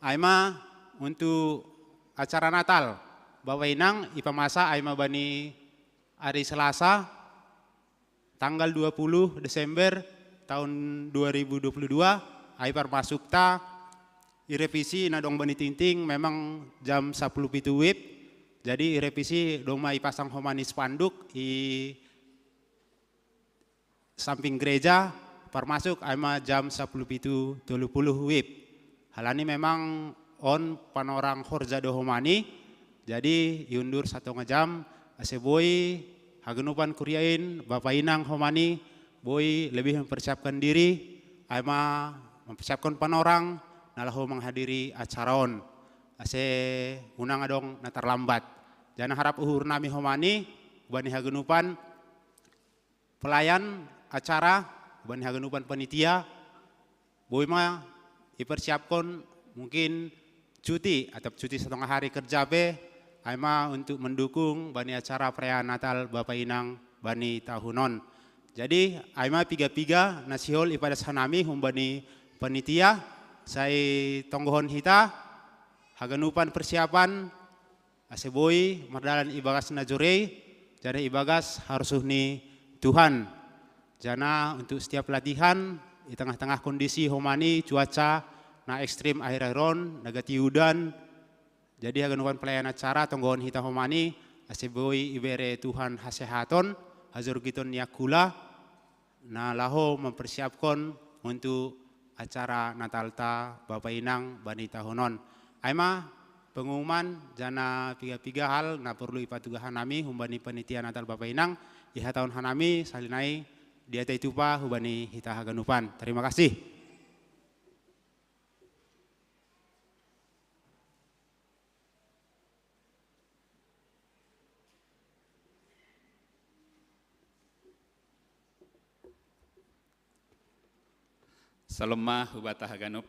ai ma untuk acara Natal. Bapa inang, ipamasa ai ma bani ari Selasa tanggal dua puluh Desember tahun dua ribu dua puluh dua, ai parmasukta irevisi na dong bani tingting memang jam sapuluh pitu wib. Jadi irevisi dong ma ipasang homani spanduk i samping gereja, parmasuk ai ma jam sapuluh pitu tolu puluh wib. Halani memang on panorang horja do homani, jadi iundur satonga jam, ase boi haganupan kuria in, bapa inang homani, boi lebih mempersiapkan diri, ai ma mempersiapkan panorang, na laho manghadiri acara on. Ase unang adong na tarlambat. Janah arap uhur nami homani, bani haganupan, pelayan acara, bani haganupan panitia, boi ma ipersiapkon mungkin cuti atau cuti setengah hari kerja pe, ai ma untuk mendukung bani acara perayaan Natal Bapa Inang bani tahun on. Jadi ai ma piga-piga na sihol ipadas hanami humbani panitia, sai tonggohon hita haganupan persiapan, ase boi mardalan ibagas na jurei, janah ibagas harosuh ni Tuhan. Janah untuk setiap latihan, di tengah-tengah kondisi homani cuaca na ekstrim akhir-akhir on, na gati udan, jadi haganupan pelayan acara tonggohon hita homani, ase boi ibere Tuhan hasehaton, hajorgiton ni angkula, na laho mempersiapkon untuk acara Natalta Bapa Inang bani tahun on. Ai ma pengumuman janah piga-piga hal na porlu ipatugah hanami humbani panitia Natal Bapa Inang, ihatahon hanami sahali nai diatei tupa humbani hita haganupan. Terima kasih. Salom ma hubata haganup.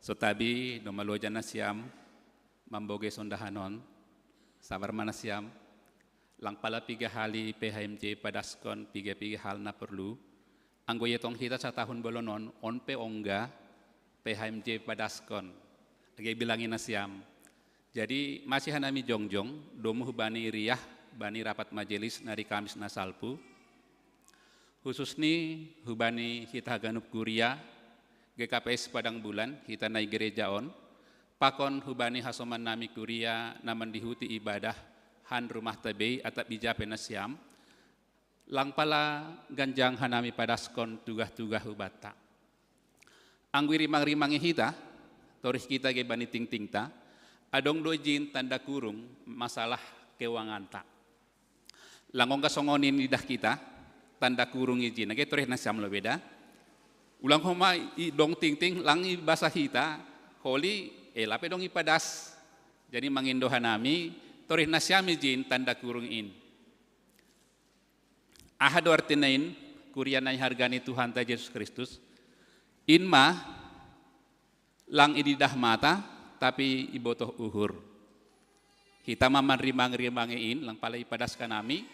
Sotabi domma loja nasiam mambogei sondahan on, sabar ma nasiam. Lang pala piga hali P H M J padaskon piga-piga hal na porlu. Anggo ietong hita satahun bolon on, on pe ongga P H M J padaskon. Age bilangi nasiam. Jadi masih hanami jongjong, domu hubani riah, bani rapat majelis nari Kamis na salpu. Khususni hubani hita haganup kuria, G K P S Padang Bulan, hita nai gereja on, pakon hubani hasoman nami kuria na mandihuti ibadah han rumah tabei atap ija pe nasiam, lang pala ganjang hanami padaskon tugah-tugah hubanta. Anggo irimang-rimangi hita, torih kita ge bani tingtingta, adong do ijin tanda kurung masalah keuanganta. Lang ongga songon i nidah kita, tanda kurung ijin, age torih nasiam lobei da. Ulang homa i dong tingting, lang i basa hita, holi, e lape dong ipadas. Jadi mangindo hanami, torih nasiam ijin tanda kurung in. Aha do artina in, kuria na iharga ni Tuhanta Jesus Kristus? In ma, lang ididah mata, tapi ibotoh uhur. Hita ma manrimang-rimangi in, lang pala ipadas hanami,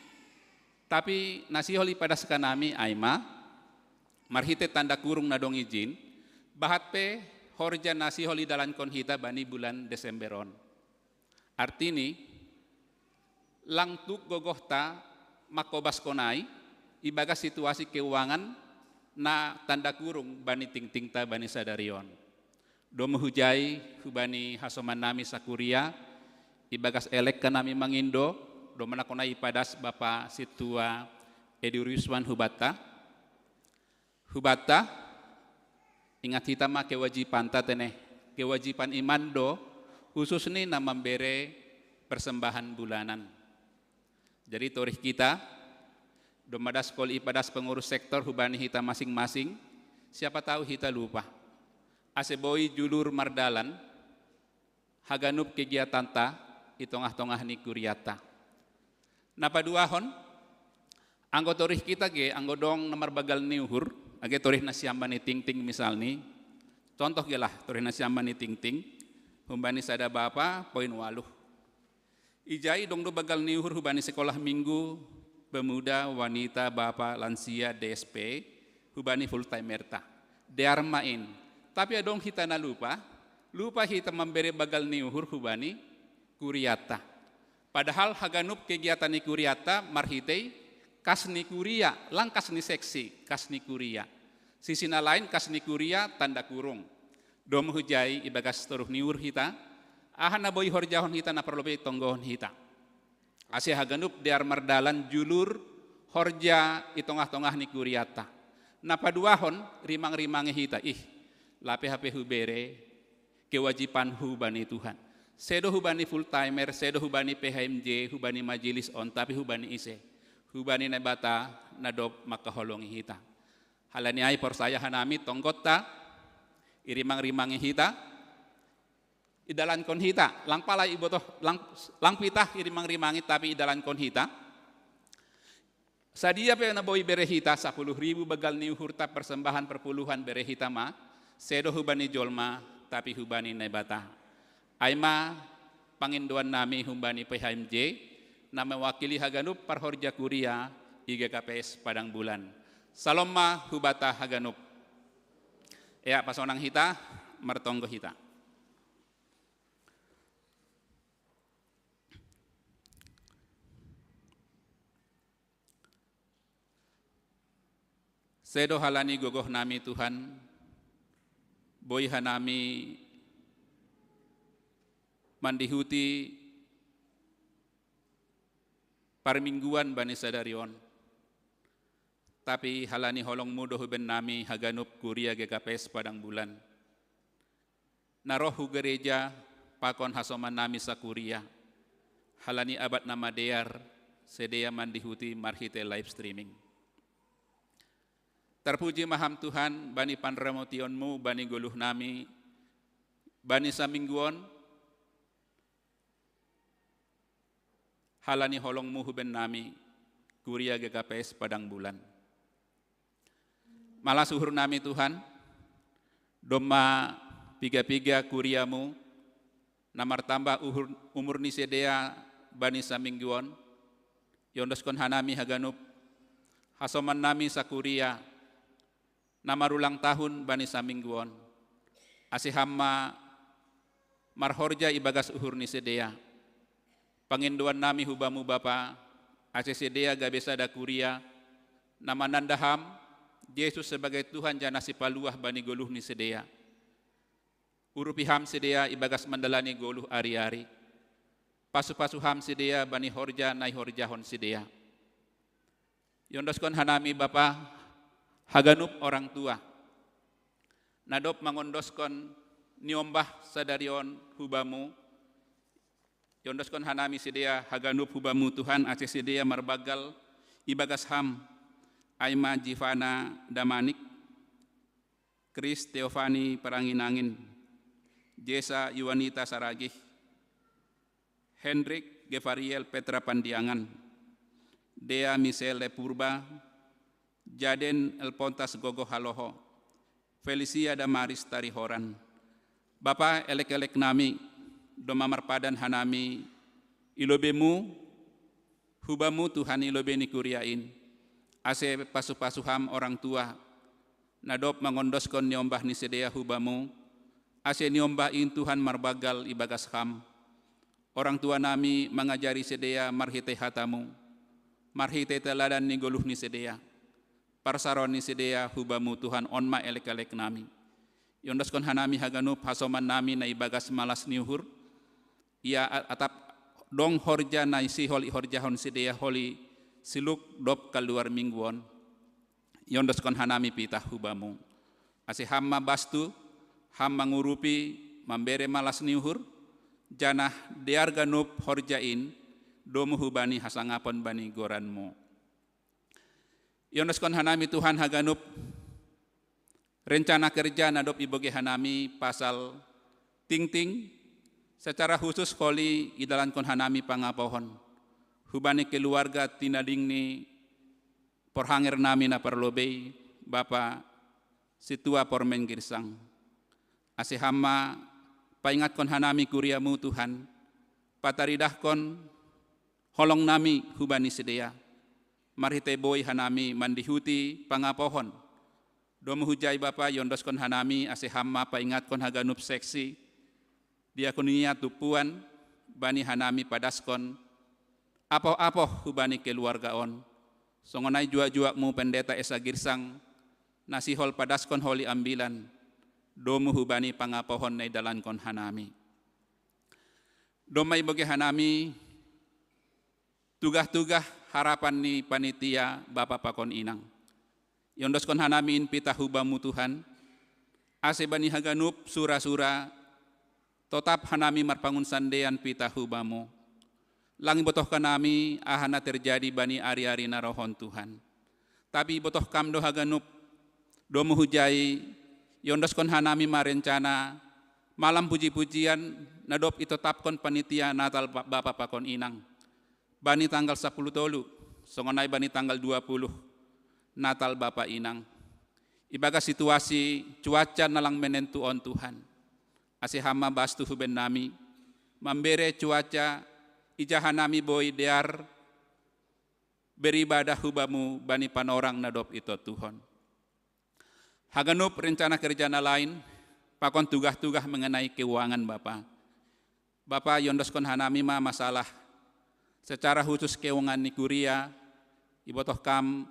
tapi na sihol ipadas hanami ai ma, marhite tanda kurung na dong ijin, bahat pe horja na sihol idalankon hita bani bulan Desember on. Artini, lang tuk gogohta mangkobaskon ai, ibagas situasi keuangan na tanda kurung bani tingtingta bani sadari on. Domu hujai hubani hasoman nami sakuria, ibagas elek hanami mangindo, do manakon ai ipadas Bapa Sintua Edi Rusman hubanta. Hubanta, ingat hita ma kewajibanta tene, kewajiban iman do, khususni na mambere persembahan bulanan. Jadi torih kita, Dom madas koli ipadas pengurus sektor hubani hita masing-masing, siapa tahu hita lupa. Ase boi julur mardalan, haganup kegiatanta i tongah-tongah ni kuriata. Na paduahon, anggo torih hita ge, anggo dong na marbagal ni uhur, age torih nasiam bani tingting misalni, contoh ge lah torih nasiam bani tingting, humbani sada bapa, poin waluh. Ijai dong do bagal ni uhur hubani sekolah minggu, pemuda, wanita, bapa, lansia, D S P, hubani full timerta. Dear main. Tapi adong hita na lupa, lupa hita mambere bagal ni uhur hubani kuriata. Padahal haganup kegiatan ni kuriata marhitei kas ni kuria, lang kas ni seksi, kas ni kuria. Sisi na lain kas ni kuria tanda kurung. Dom hujai ibagas toruh ni uhur hita, aha na boi horjahon hita na parlobei tonggohon hita. Ase haganup dear mardalan julur horja i tongah-tongah ni kuriata. Na paduahon rimang-rimangi hita, ih, lape hape hubere kewajibanhu bani Tuhan. Sedo hubani full timer, sedo hubani P H M J, hubani majelis on, tapi hubani ise. Hubani Naibata na dob mangkaholongi hita. Halani ai porsaya hanami tonggotta, irimang-rimangi hita, idalankon hita, lang pala ibotoh, lang, lang pitah irimang-rimangi tapi idalankon hita. Sadia pe na boi bere hita, sapuluh ribu bagal ni uhurta persembahan perpuluhan bere hita ma, sedo hubani jolma, tapi hubani Naibata. Ai ma pangindoan nami humbani P H M J, na mewakili haganup parhorja kuria i G K P S Padang Bulan. Salom ma hubata haganup. Ea pasonang hita, martonggo hita. Sedo halani gogoh nami Tuhan, boi hanami mandihuti parmingguan bani sadari on. Tapi halani holongmu do huben nami haganup kuria G K P S Padang Bulan. Na roh hu gereja pakon hasoman nami sakuria, halani abat na madear, sidea mandihuti marhite live streaming. Tarpuji ma Ham Tuhan, bani panramotionmu, bani goluh nami, bani saminggu on, halani holongmu huben nami, kuria G K P S Padang Bulan. Malas uhur nami Tuhan, domma piga-piga kuriamu, na martamba uhur, umur ni sidea bani saminggu on, iondoskon hanami haganup, hasoman nami sakuria, na marulang tahun bani saminggu on. Ase Ham ma marhorja ibagas uhur ni sidea. Pangindoan nami hubamu Bapa, ase sidea gabe sada kuria, na mananda Ham, Jesus sebagai Tuhan janah sipaluah bani goluh ni sidea. Urupi Ham sidea ibagas mandalani goluh ari-ari. Pasu-pasu Ham sidea bani horja na ihorjahon sidea. Iondoskon hanami Bapa, haganup orang tua. Na dob mangondoskon niombah sadari on hubamu, iondoskon hanami sidea haganup hubamu Tuhan, ase sidea marbagal ibagas Ham, ai ma Jivana Damanik, Kris Teofani Parangin-angin, Jesa Yuanita Saragih, Hendrik Gevariel Petra Pandiangan, Dea Michelle Purba, Jaden Elpontas Gogoh Haloho, Felicia Damaris Tarihoran. Bapa, elek-elek nami, domma marpadan hanami i lobemu, hubamu Tuhan i lobei ni kuria in, ase pasu-pasu Ham orang tua, na dob mangondoskon niombah ni sidea hubamu, ase niombah in Tuhan marbagal ibagas Ham. Orang tua nami mangajari sidea marhitei hatamu, marhitei teladan ni goluh ni sidea. Parsaroon ni sidea hubamu Tuhan, on ma elek-elek nami. Iondoskon hanami haganup hasoman nami na ibagas malas ni uhur, ia a-, atap dong horja na sihol ihorjahon sidea holi siluk dob kaluar minggu on. Iondoskon hanami pitah hubamu. Ase Ham ma bastu, Ham mangurupi, mambere malas ni uhur, janah dear ganup horja in, domu hubani hasangapon bani goranmu. Iondoskon hanami Tuhan haganup rencana kerja na dob ibogei hanami pasal tingting, secara khusus holi idalankon hanami pangapohon hubani keluarga tinading ni porhanger nami na parlobei, Bapa Situa Pormen Girsang. Ase Ham ma paingatkon hanami kuriamu Tuhan, pataridahkon holong nami hubani sidea, marhitei boi hanami mandihuti pangapohon. Domu hujai Bapa iondoskon hanami ase Ham ma paingatkon haganup seksi, diakonia tumpuan, bani hanami padaskon apoh-apoh hubani keluarga on. Songon ai juak-juakmu Pendeta Esa Girsang, na sihol padaskon holi ambilan, domu hubani pangapohon na idalankon hanami. Domma ibogei hanami tugah-tugah harapan ni panitia, Bapa pakon inang. Iondoskon hanami in pitah hu Bamu Tuhan, ase bani haganup sura-sura totap hanami marpangun sandean pitah hu Bamu. Lang ibotoh hanami aha na terjadi bani ari-ari na roh on Tuhan. Tapi ibotoh Kam do haganup, domu hujai iondoskon hanami ma rencana malam puji-pujian na dob itotapkon panitia Natal Ba-, Bapa pakon inang. Bani tanggal sapuluh tolu, songon ai bani tanggal dua puluh, Natal Bapa inang. Ibagas situasi cuaca na lang menentu on Tuhan, ase Ham ma bastu huben nami, mambere cuaca ija hanami boi dear beribadah hu Bamu bani panorang na dob itotuhon. Haganup rencana kerja na lain, pakon tugah-tugah mengenai keuangan Bapa. Bapa iondoskon hanami ma masalah secara khusus keuangan ni kuria, ibotoh Kam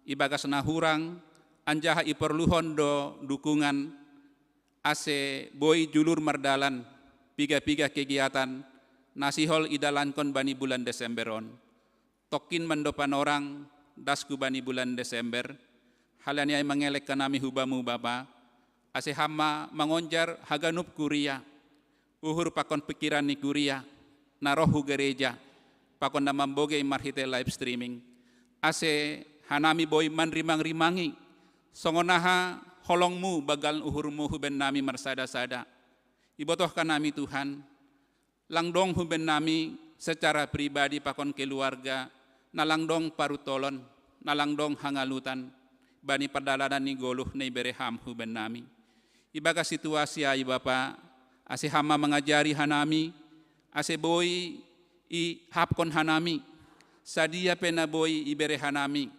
ibagas na hurang, anjaha iporluhon do dukungan, ase boi julur mardalan piga-piga kegiatan na sihol idalankon bani bulan Desember on. Tongkin mando panorang dasku bani bulan Desember, halani ai mangelek hanami hu Bamu Bapa, ase Ham ma mangonjar haganup kuria, uhur pakon pingkiran ni kuria, na roh hu gereja, pakon na mambogei marhitei live streaming, ase hanami boi manrimang-rimangi, songon aha holongMu banggal uhurMu huben nami marsada-sada. Ibotoh hanami Tuhan, lang dong huben nami secara pribadi pakon keluarga, na lang dong parutolon, na lang dong hangalutan, bani pardalanan ni goluh na ibere Ham huben nami. Ibagas situasi ai Bapa, ase Ham ma mangajari hanami, ase boi ihapkon hanami, sadia pe na boi ibere hanami,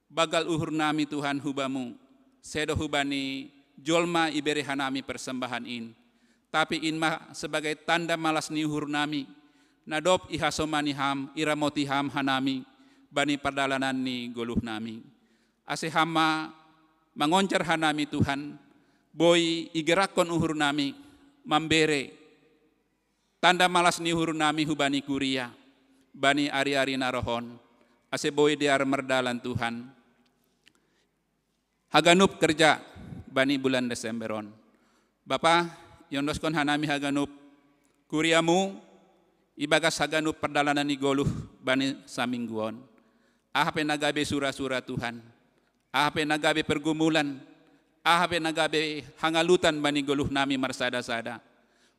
banggal uhur nami Tuhan hu Bamu, sedo hubani jolma ibere hanami persembahan in. Tapi in ma sebagai tanda malas ni uhur nami, na dob ihasomani Ham, iramoti Ham hanami, bani pardalanan ni goluh nami. Ase Ham ma mangonjar hanami Tuhan, boi igerakkon uhur nami, mambere tanda malas ni uhur nami hubani kuria, bani ari-ari na roh on, ase boi dear mardalan Tuhan. Haganup kerja bani bulan Desember on. Bapa, iondoskon hanami haganup kuriaMu, ibagas haganup pardalanan ni goluh bani saminggu on. Aha pe na gabe sura-sura Tuhan, aha pe na gabe pergumulan, aha pe na gabe hangalutan bani goluh nami marsada-sada.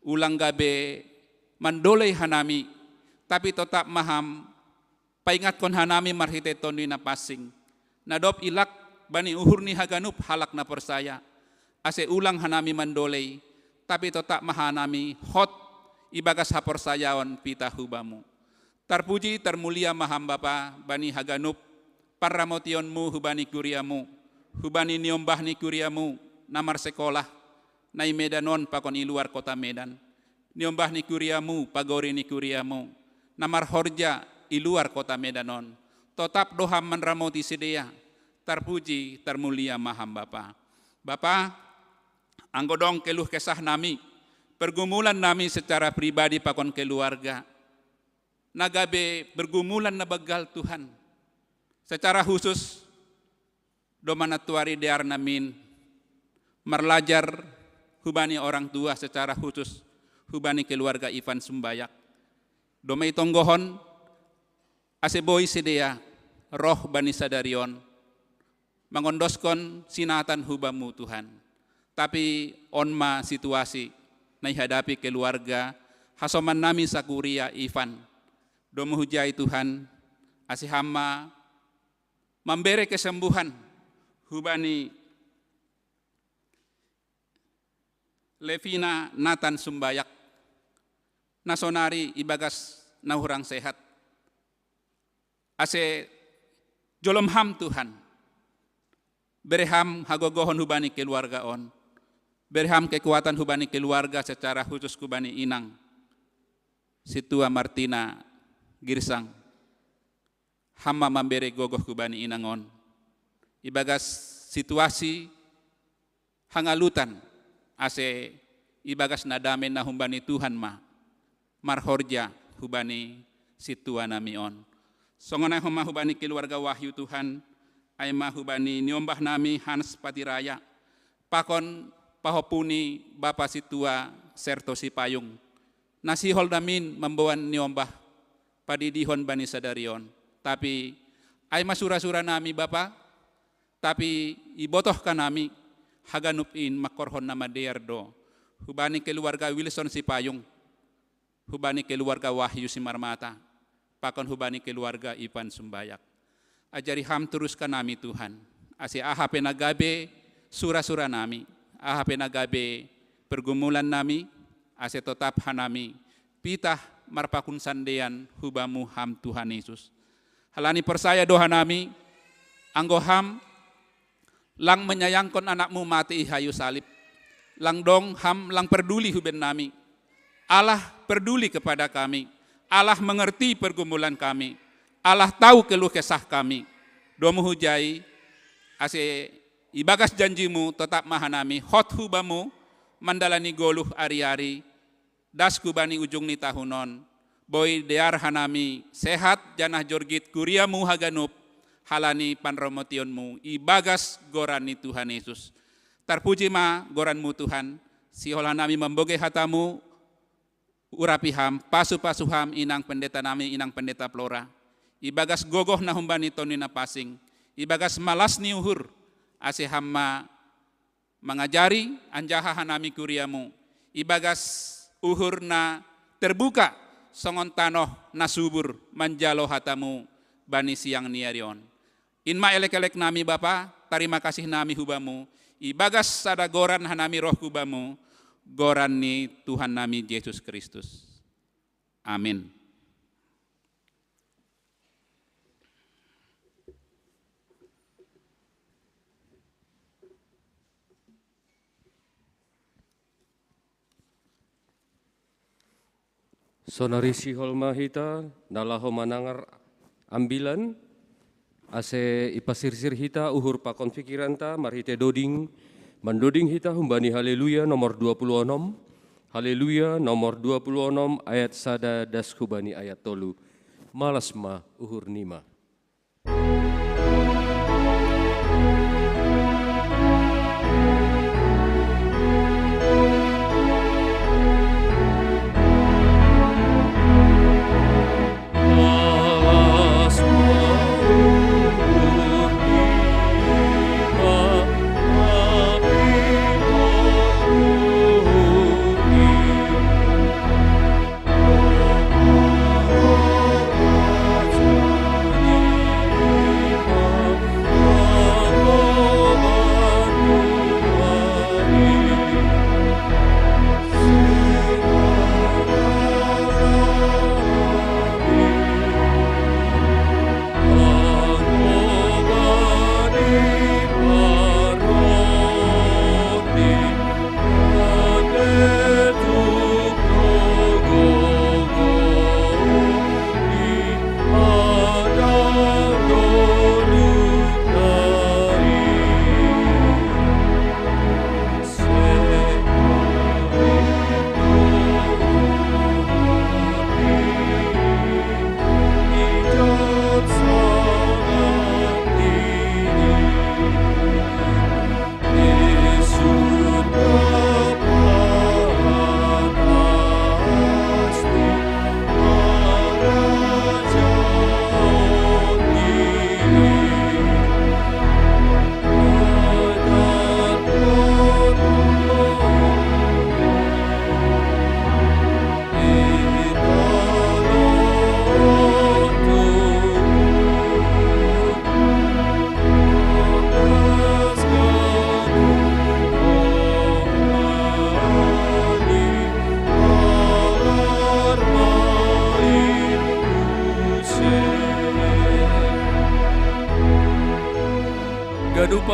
Ulang gabe mandolei hanami, tapi totap ma Ham paingatkon hanami marhitei Tonduy Napansing, na dob ilak bani uhur ni haganup halak na porsaya, ase ulang hanami mandolei, tapi totap ma hanami hot ibagas haporsayaon pitah hu Bamu. Tarpuji tarmulia ma Ham Bapa bani haganup parramotionMu hubani kuriaMu, hubani niombah ni kuriaMu na marsekolah, na i Medan on pakon i luar kota Medan, niombah ni kuriaMu, pagori ni kuriaMu, na marhorja i luar kota Medan on. Totap do Ham manramoti sidea, tarpuji tarmulia ma Ham Bapa. Bapa, anggo dong keluh kesah nami, pergumulan nami secara pribadi pakon keluarga, na gabe pergumulan na banggal Tuhan. Secara khusus, domma nantuari dear nami in marlajar hubani orang tua, secara khusus hubani keluarga Ivan Sumbayak. Domma itonggohon ase boi sidea roh bani sadari on, mangondoskon sinatan hubamu Tuhan. Tapi on ma situasi na ihadapi keluarga hasoman nami sakuria Ivan. Domu hujai Tuhan, ase Ham ma mambere kesembuhan hubani Levina Nathan Sumbayak, na sonari ibagas na hurang sehat. Ase jolom Ham Tuhan, bere Ham hagogohon hubani keluarga on, bere Ham kekuatan hubani keluarga secara khusus hubani inang Situa Martina Girsang. Ham ma mambere gogoh hubani inang on ibagas situasi hangalutan, ase ibagas na dame na humbani Tuhan ma marhorja hubani situa nami on. Songon ai homa hubani keluarga Wahyu Tuhan, ai ma hubani niombah nami Hans Patiraya, pakon pahopuni bapa situa Serto Sipayung, na sihol namin mamboan niombah padidihon bani sadari on. Tapi ai ma sura-sura nami bapa, tapi ibotoh hanami haganup in mangkorhon na madear do hubani keluarga Wilson Sipayung, hubani keluarga Wahyu Simarmata, pakon hubani keluarga Ivan Sumbayak. Ajari Ham torus hanami Tuhan, ase aha pe na gabe sura-sura nami, aha pe na gabe pergumulan nami, ase totap hanami pitah marpakun sandean hubamu Ham Tuhan Yesus. Halani porsaya do hanami, anggo Ham lang menyayangkon anakmu mate i hayu salib, lang dong Ham lang perduli huben nami. Allah perduli kepada kami. Allah mengerti pergumulan kami. Allah tahu keluh kesah kami. Domu hujai, ase ibagas janjimu totap ma hanami hot hubamu mandalani goluh ari-ari, das hubani ujung ni tahun on, boi dear hanami sehat janah jorgit kuriamu haganup, halani panramotionmu ibagas goran ni Tuhan Yesus. Tarpuji ma goranmu Tuhan, sihol hanami mambogei hatamu, urapi Ham, pasu-pasu Ham inang pendeta nami, inang pendeta Flora, ibagas gogoh na humbani tondi na pansing, ibagas malas ni uhur, ase Ham ma mangajari anjaha hanami kuriamu, ibagas uhur na terbuka songon tanoh na subur manjalo hatamu bani siang ni ari on. In ma elek-elek nami Bapa, tarima kasih nami hubamu, ibagas sada goran hanami roh hubamu, goran ni Tuhan nami Jesus Kristus. Amin. Sonari sihol ma hita na laho manangar ambilan, ase ipasirsir hita uhur pakon pikiranta marhite doding, mandoding hita humbani Haleluya nomor dua puluh onom, Haleluya nomor dua puluh onom ayat sada das hubani ayat tolu. Malas ma uhur nima.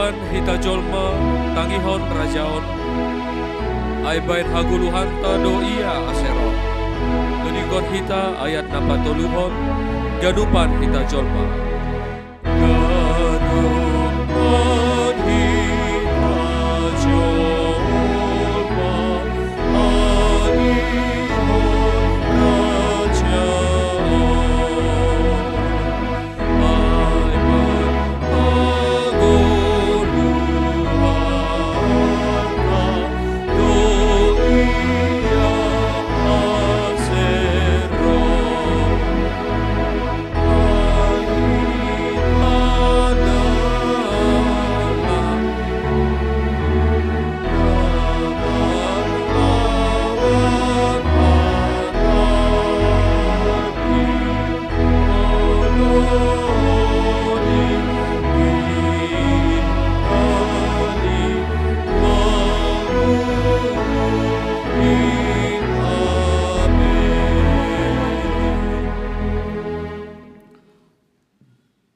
Hita jolma tangihon rajaon, ai baen hagoluhanta do ia ase ro. Dodingkon hita ayat na patoluhon, ganupan hita jolma. Ganupan hita jolma, tangihon rajaon.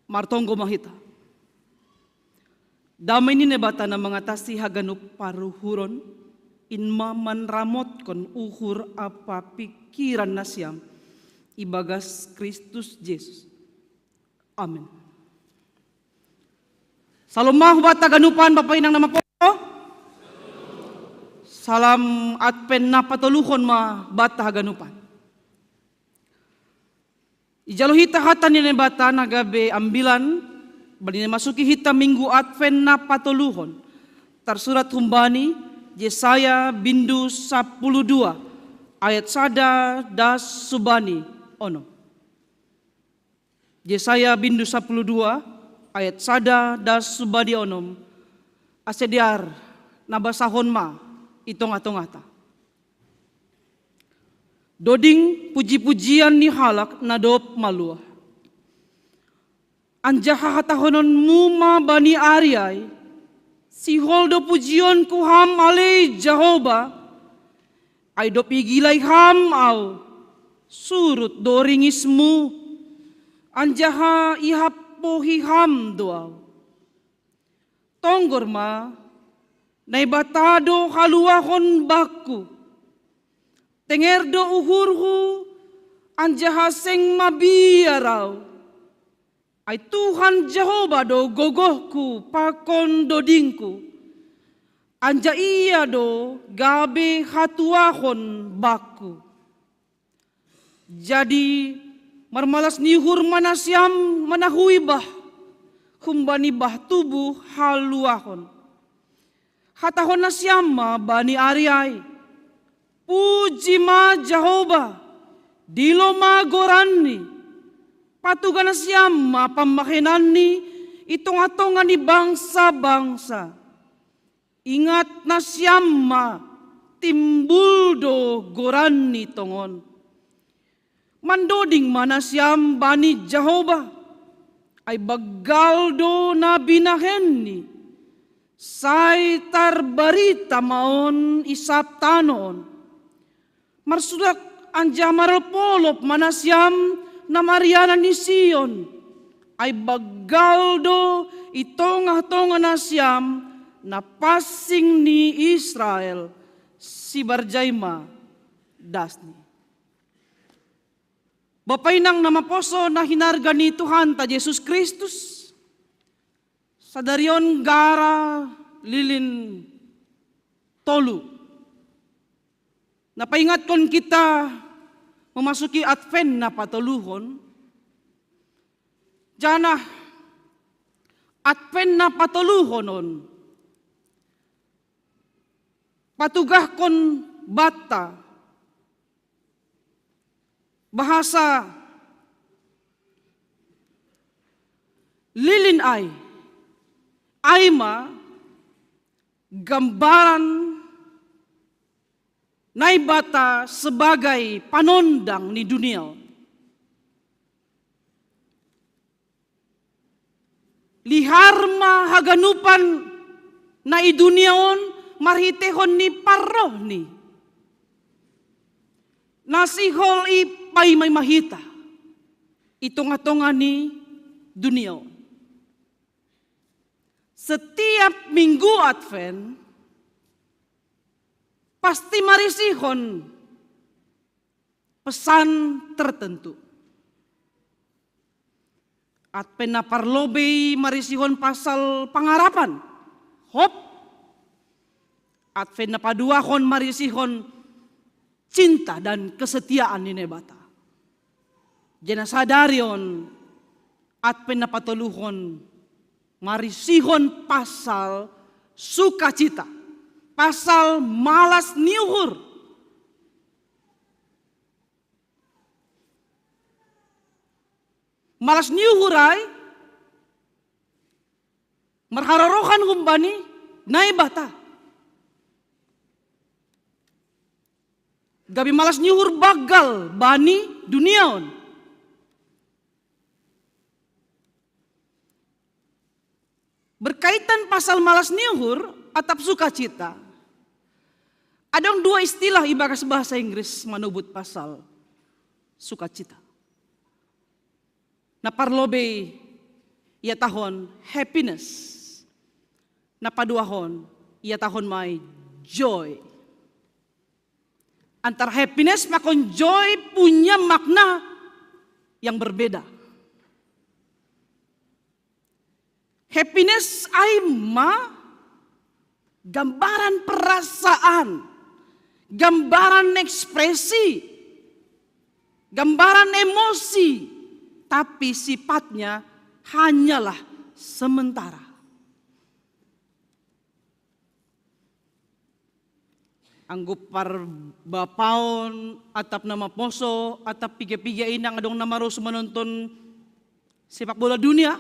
Martonggo ma hita. Damai ni Naibata na mangatasi haganup paruhuron, in ma manramotkon uhur ampa pingkiran nasiam ibagas Kristus Jesus. Amen. Syalom ma hubanta haganupan, Bapa Inang na maposo. Salam Advent na patoluhon ma banta haganupan. Ijalo hita hata ni Naibata na gabe ambilan, bani na masuki hita Minggu Advent na patoluhon. Tarsurat humbani Jesaya bindu sapuluh dua, ayat sada das subani onom. Jesaya bindu sapuluh dua, ayat sada das subani onom. Ase dear na basahon ma i tongah-tongahta. Doding puji-pujian ni halak na dob maluah. Anjaha hatahononmu ma bani ari ai: Sihol do pujionku Ham ale Jahowa, ai dob igilai Ham ahu, surut do ringismu, anjaha ihapohi Ham do ahu. Tonggor ma, Naibata do haluahon bangku. Tenger do uhurhu, anjaha seng mabiar ahu. Ai Tuhan Jahowa do gogohku pakon dodingku, anjaha Ia do gabe hatuahon bangku. Jadi, marmalas ni uhur ma nasiam manahui bah, humbani bah tubuh haluahon. Hatahon nasiam ma bani ari ai: Puji ma Jahowa, dilo ma goranNi. Patugah nasiam ma pambahenanNi i tongah-tongah ni bangsa-bangsa. Ingat nasiam ma, timbul do goranNi tongon. Mandoding ma nasiam bani Jahowa, ai banggal do na binahenNi. Sai tarbarita ma on i sab tano on. Marsurak anjaha marolop-olop ma nasiam na marianan i Sion, ai banggal do i tongah-tongah nasiam na pansing ni Israel. Sibarjai ma dasni. Bapa Inang na maposo na hinarga ni Tuhanta Jesus Kristus, sadari on gara lilin tolu na paingatkon kita memasuki Advent na patoluhon. Janah Advent na patoluhon on patugahkon banta bahasa lilin ai, ai ma gambaran Naibata sebagai panondang ni dunia on. Lihar ma haganupan na i dunia on marhiteihon ni parrohNi. Na sihol i paima-ima hita i tongah-tongah ni dunia on. Setiap minggu Advent pasti marisihon pesan tertentu. Advent na parlobei marisihon pasal pangarapan, hope. Advent na paduahon marisihon cinta dan kesetiaan ni Naibata. Jadi na sadari on Advent na patoluhon marisihon pasal sukacita, pasal malas ni uhur. Malas ni uhur ai marharorohan humbani Naibata. Gabe malas ni uhur bagal bani dunia on. Berkaitan pasal malas ni uhur atap sukacita, adong dua istilah ibagas bahasa Inggris manubut pasal sukacita. Na parlobei ihatahon happiness, na paduahon ihatahon mai joy. Antara happiness pakon joy punya makna yang berbeda. Happiness ai ma gambaran perasaan, gambaran ekspresi, gambaran emosi, tapi sifatnya hanyalah sementara. Anggo parbapaon atap na maposo atap piga-piga inang adong na marosu manonton sepak bola dunia,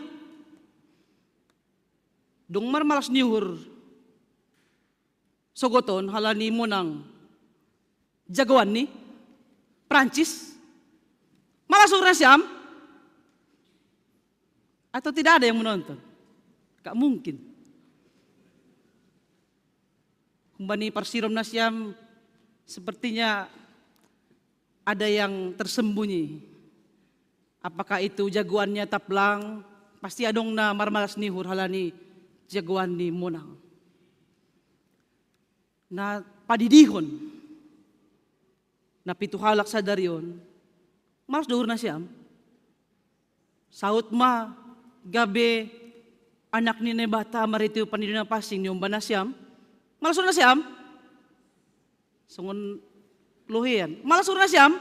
dong marmalas ni uhur sogoton halani monang jagoan ni Prancis. Malas uhur nasiam? Atau tidak ada yang menonton? Gak mungkin. Humbani parsirom nasiam, sepertinya ada yang tersembunyi. Apakah itu jagoannya taplang? Pasti adong na marmalas ni uhur halani jagoan ni monang. Na padidihon na pitu halak sadari on, malas do uhur nasiam? Saut ma gabe anak ni Naibata marhitei pandidion na pansing ni umbahen nasiam. Malas uhur nasiam? Songon lohean. Malas uhur nasiam?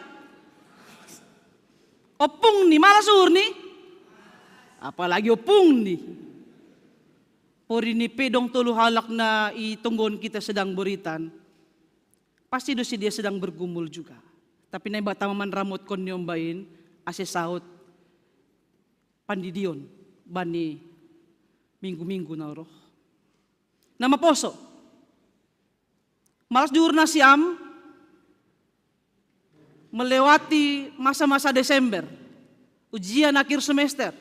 Ompung ni, malas uhur ni? Apalagi ompung ni. Porini pe dong tolu halak na i tonggon kita sedang boritan. Pasti do sidea sedang bergumul juga. Tapi Naibata ma manramotkon ni umbahen ase saut pandidion bani minggu-minggu na roh. Na maposo. Malas do uhur nasiam melewati masa-masa Desember, ujian akhir semester,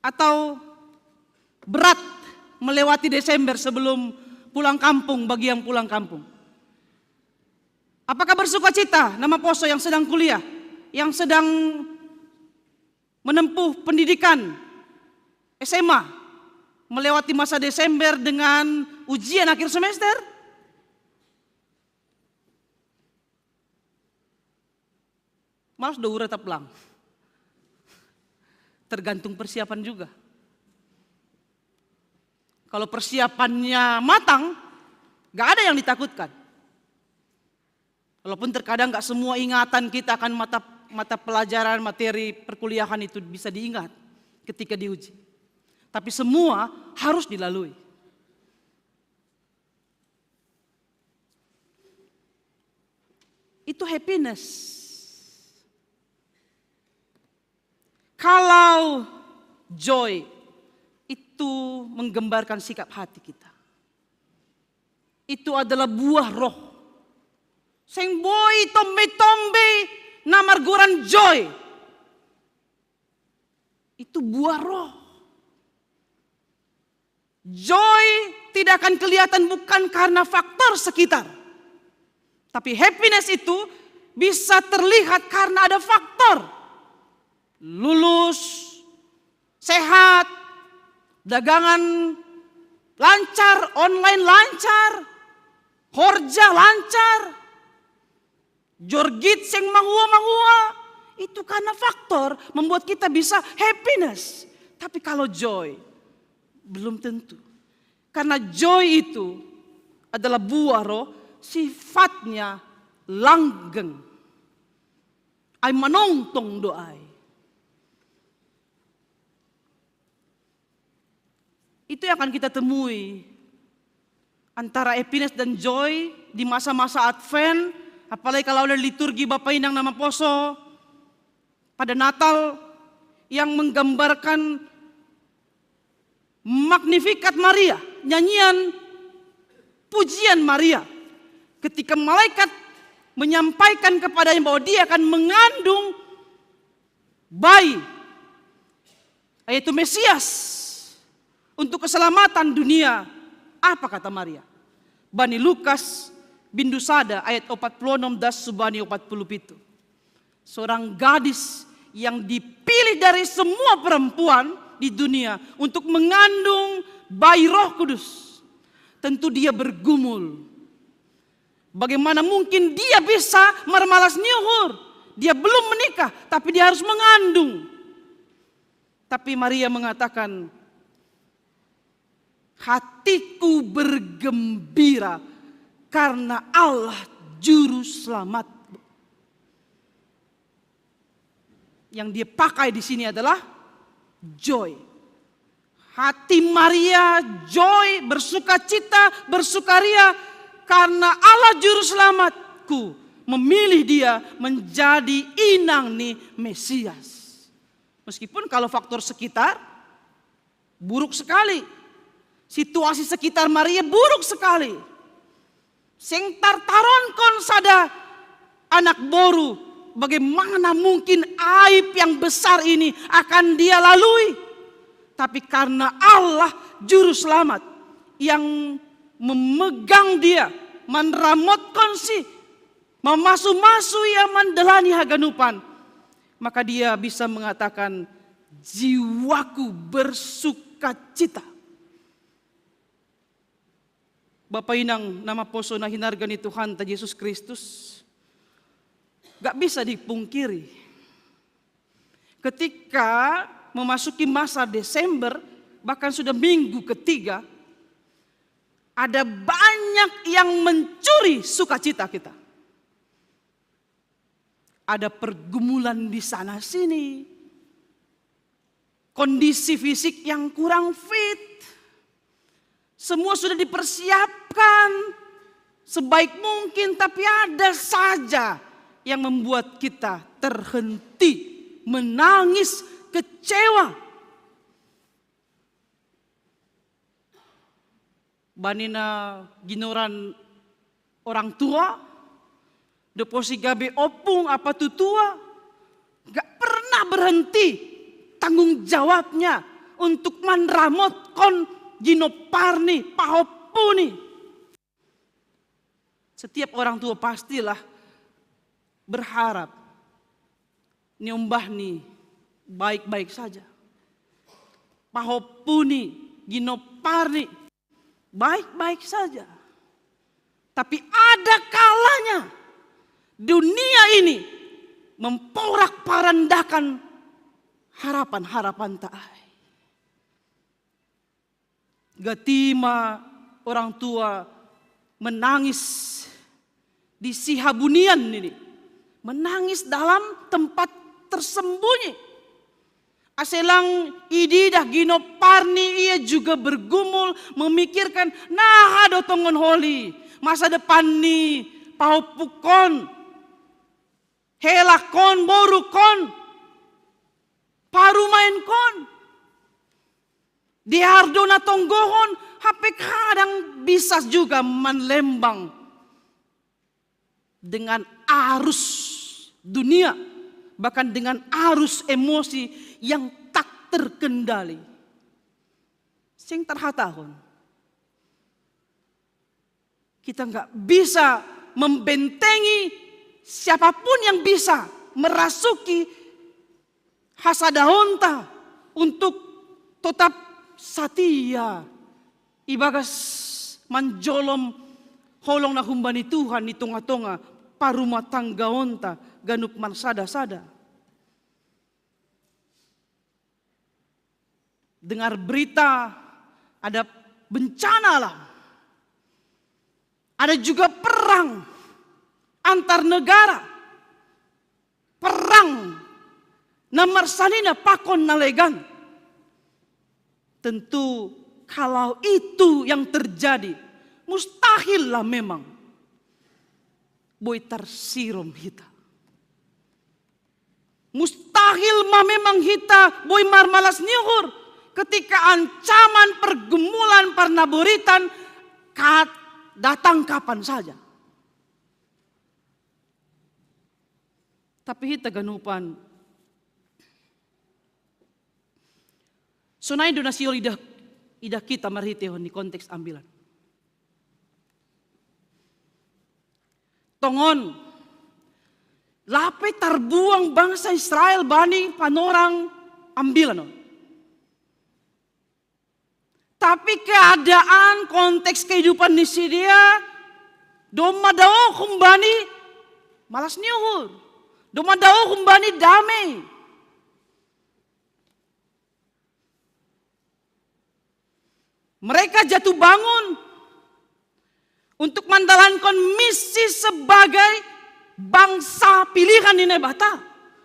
atau berat melewati Desember sebelum pulang kampung bagi yang pulang kampung? Apakah bersukacita na maposo yang sedang kuliah, yang sedang menempuh pendidikan S M A, melewati masa Desember dengan ujian akhir semester? Malas do uhur atap lang? Tergantung persiapan juga. Kalau persiapannya matang, gak ada yang ditakutkan. Walaupun terkadang gak semua ingatan kita akan mata, mata pelajaran, materi perkuliahan itu bisa diingat ketika diuji. Tapi semua harus dilalui. Itu happiness. Kalau joy itu menggambarkan sikap hati kita. Itu adalah buah roh. Seng boi tombe-tombe na margoran joy. Itu buah roh. Joy tidak akan kelihatan bukan karena faktor sekitar. Tapi happiness itu bisa terlihat karena ada faktor. Lulus, sehat, Dagangan lancar, online lancar, horja lancar, jorgit sing mangua-mangua. Itu karena faktor membuat kita bisa happiness. Tapi kalau joy, belum tentu. Karena joy itu adalah buah roh, sifatnya langgeng. Ai manongtong do ai. Itu yang akan kita temui antara happiness dan joy di masa-masa Advent, apalagi kalau ada liturgi Bapa Inang na maposo pada Natal yang menggambarkan Magnificat Maria, nyanyian pujian Maria. Ketika malaikat menyampaikan kepadanya bahwa dia akan mengandung bayi, yaitu Mesias, untuk keselamatan dunia. Apa kata Maria? Bani Lukas bindu sada ayat opat puluh enam das subani opat puluh pitu. Seorang gadis yang dipilih dari semua perempuan di dunia untuk mengandung bayi Roh Kudus. Tentu dia bergumul. Bagaimana mungkin dia bisa marmalas ni uhur? Dia belum menikah, tapi dia harus mengandung. Tapi Maria mengatakan, "Hatiku bergembira karena Allah Juru Selamat." Yang dia pakai di sini adalah joy. Hati Maria joy, bersukacita, bersukaria karena Allah Juru Selamatku memilih dia menjadi inang ni Mesias. Meskipun kalau faktor sekitar buruk sekali, situasi sekitar Maria buruk sekali. Sing tartaronkon sada anak boru, bagaimana mungkin aib yang besar ini akan dia lalui? Tapi karena Allah Juru Selamat yang memegang dia, manramotkon si, mamasu-masu ia mandalani haganupan, maka dia bisa mengatakan, "Jiwaku bersukacita." Bapa Inang na maposo na hinarga ni Tuhanta Yesus Kristus, gak bisa dipungkiri. Ketika memasuki masa Desember, bahkan sudah minggu ketiga, ada banyak yang mencuri sukacita kita. Ada pergumulan di sana sini. Kondisi fisik yang kurang fit. Semua sudah dipersiapkan sebaik mungkin, tapi ada saja yang membuat kita terhenti, menangis, kecewa. Bani na ginoran orang tua, dopo si gabe ompung apa tutua, gak pernah berhenti tanggung jawabnya untuk manramotkon ginompar ni, pahompu ni. Setiap orang tua pastilah berharap niombah ni baik-baik saja. Pahompu ni, ginompar ni, baik-baik saja. Tapi ada kalanya dunia ini memporak-parandahkan harapan-harapan ta ai. Gati ma orang tua menangis di sihabunian ini. Menangis dalam tempat tersembunyi. Asa lang ididah ginompar ni, ia juga bergumul, memikirkan, "Naha do tongon holi, masa depan ni pahompukon, helakon, borukon, parumaenkon." Di ardo na tonggohon, hape kadang bisa juga manlembang dengan arus dunia, bahkan dengan arus emosi yang tak terkendali. Sing tarhatahon. Kita nggak bisa membentengi siapapun yang bisa merasuki hasadahonta untuk tetap satia ibagas manjolom holong na humbani Tuhan ni tonga-tonga parumatanggaonta ganup marsada-sada. Dengar berita ada bencana alam, ada juga perang antar negara, perang na marsanina pakon na legan. Tentu kalau itu yang terjadi, mustahil lah memang boi tarsirom hita. Mustahil ma memang hita boi marmalas ni uhur ketika ancaman pergumulan parnaboritan kat datang kapan saja. Tapi hita ganupan, sonai do na sihol idah, idah kita marhitehon ni konteks ambilan. Tongon, lape tarbuang bangsa Israel bani panorang ambilan on. Tapi keadaan, konteks kehidupan ni sidea domma dao humbani malas ni uhur, domma dao humbani damei. Mereka jatuh bangun untuk mandalankan misi sebagai bangsa pilihan ni Naibata.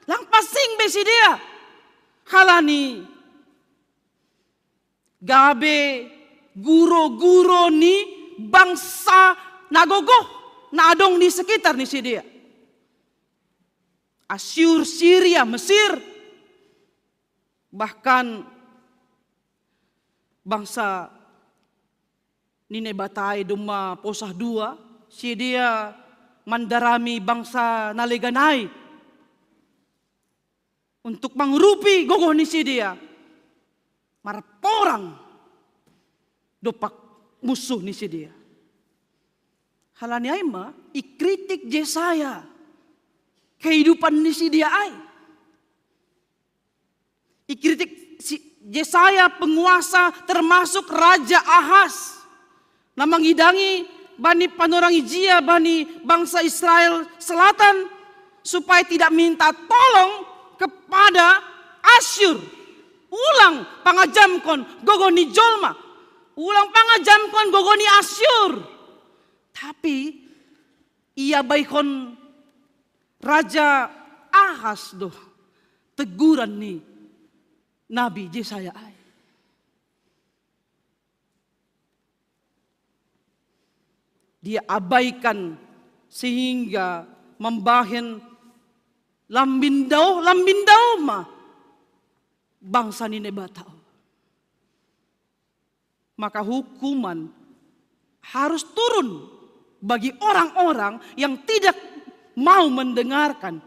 Lang pansing be sidea halani gabe guroguro ni bangsa na gogoh na adong di sekitar ni sidea. Asyur, Siria, Mesir, bahkan bangsa ni Naibata i domma posah dua, sidea mandarami bangsa na legan i untuk mangurupi gogoh ni sidea marporang dompak munsuh ni sidea. Halani ai ma ikritik Jesaya kehidupan ni sidea ai. Ikritik si Jesaya penguasa, termasuk Raja Ahas, na mangidangi bani panorang ijia bani bangsa Israel Selatan supaya tidak minta tolong kepada Asyur. Ulang pangajamkon gogoh ni jolma, ulang pangajamkon gogoh ni Asyur. Tapi ia baikon Raja Ahas do teguran ni nabi Jesaya ai. Dia abaikan sehingga mambahen lambin dao, lambin dao ma bangsa ni Naibata. Maka hukuman harus turun bagi orang-orang yang tidak mau mendengarkan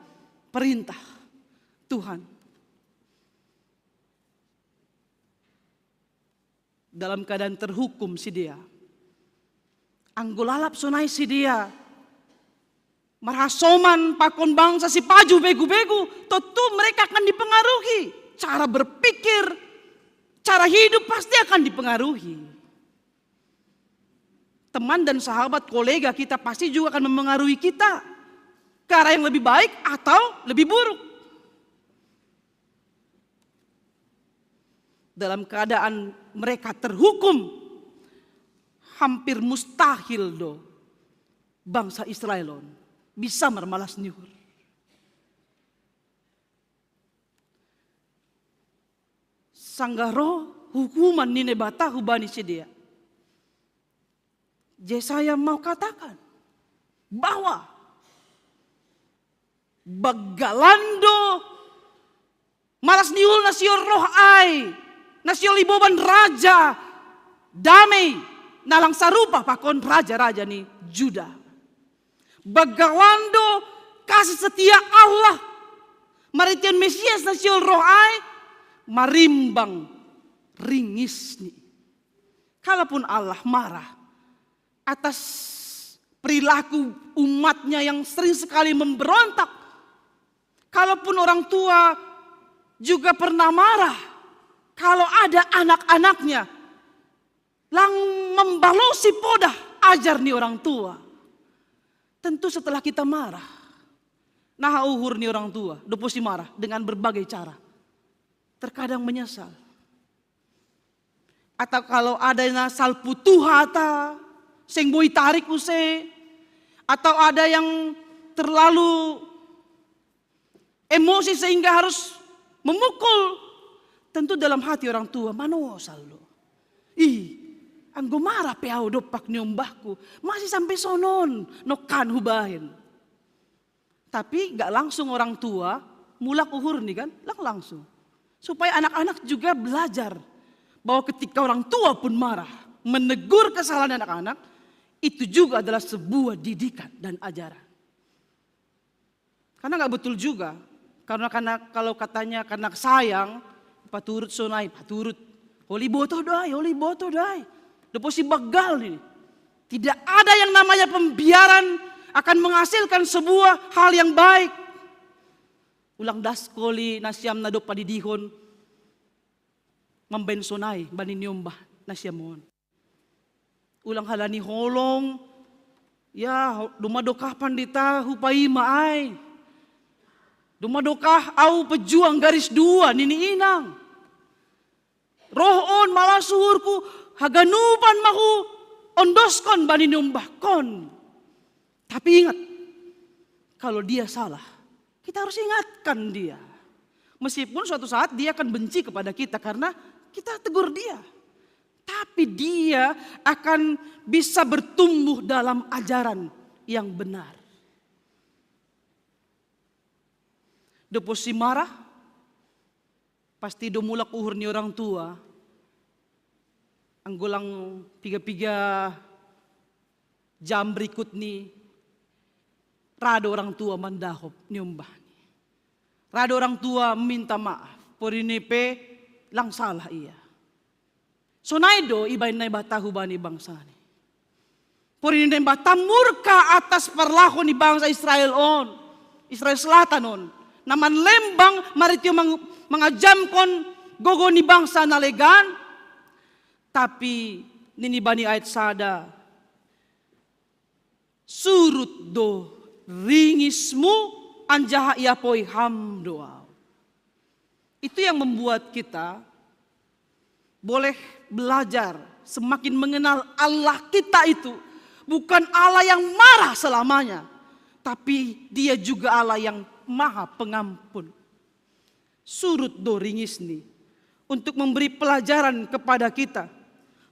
perintah Tuhan. Dalam keadaan terhukum sidea. Anggo lalap sonai sidea marhasoman pakon bangsa sipaju begu-begu, tentu mereka akan dipengaruhi. Cara berpikir, cara hidup pasti akan dipengaruhi. Teman dan sahabat, kolega kita pasti juga akan mempengaruhi kita ke arah yang lebih baik atau lebih buruk. Dalam keadaan mereka terhukum, hampir mustahil do bangsa Israel on bisa marmalas ni uhur. Sanggah ro hukuman ni Naibata hubani sidea, Jesaya mau katakan bahwa banggalan do malas ni uhur na sihol roh ai, na sihol iboban raja damei na lang sarupa pakon raja-raja ni Juda. Banggalan do kasih setia Allah marhitehon Mesias na sihol roh ai marimbang ringisni. Kalaupun Allah marah atas perilaku umatnya yang sering sekali memberontak, kalaupun orang tua juga pernah marah, Kalau ada anak-anaknya lang membalosi podah ajar ni orang tua. Tentu setelah kita marah. Nah, uhur ni orang tua, dopo si marah dengan berbagai cara. Terkadang menyesal. Atau kalau ada yang salpu tuha ta, seng boi tarik use, atau ada yang terlalu emosi sehingga harus memukul, tentu dalam hati orang tua mano selalu. Ih, anggo marah pe au dompak ni ombahku, masih sampai sonon, nokan hubahen. Tapi gak langsung orang tua mulak uhur ni kan, lang langsung. Supaya anak-anak juga belajar bahwa ketika orang tua pun marah, menegur kesalahan anak-anak, itu juga adalah sebuah didikan dan ajaran. Karena nggak betul juga. Karena, karena kalau katanya karena sayang, paturut sonai, paturut. Holi botoh dai, holi botoh dai. Dopo si bagal ini. Tidak ada yang namanya pembiaran akan menghasilkan sebuah hal yang baik. Ulang das koli nasiam na dopa didihon mambaen sonai bani niombah nasiam on. Ulang halani holong, ya, doma dokah pandita hupaima ai. Doma dokah au pejuang garis dua nini inang. Roh on malas uhurku, haganupan ma huondoskon bani niombahkon. Tapi ingat, kalau dia salah, kita harus ingatkan dia. Meskipun suatu saat dia akan benci kepada kita karena kita tegur dia. Tapi dia akan bisa bertumbuh dalam ajaran yang benar. Dopo si marah, pasti do mulak uhur ni orang tua. Anggo lang piga-piga jam berikut ni, ra do orang tua mandahop niombah ni. Ra do orang tua minta maaf, porini pe lang salah ia. Sonai do ibaen Naibata hubani bangsani. Porini Naibata murka atas parlaho ni bangsa Israel on, Israel Selatan on. Na manlembang maritio mang, mangajamkon gogo ni bangsa na legan, tapi nini bani ayat sada, surut do ringismu anjaha iapoi ham do au. Itu yang membuat kita boleh belajar semakin mengenal Allah kita itu. Bukan Allah yang marah selamanya, tapi dia juga Allah yang maha pengampun. Surut do ringisni untuk memberi pelajaran kepada kita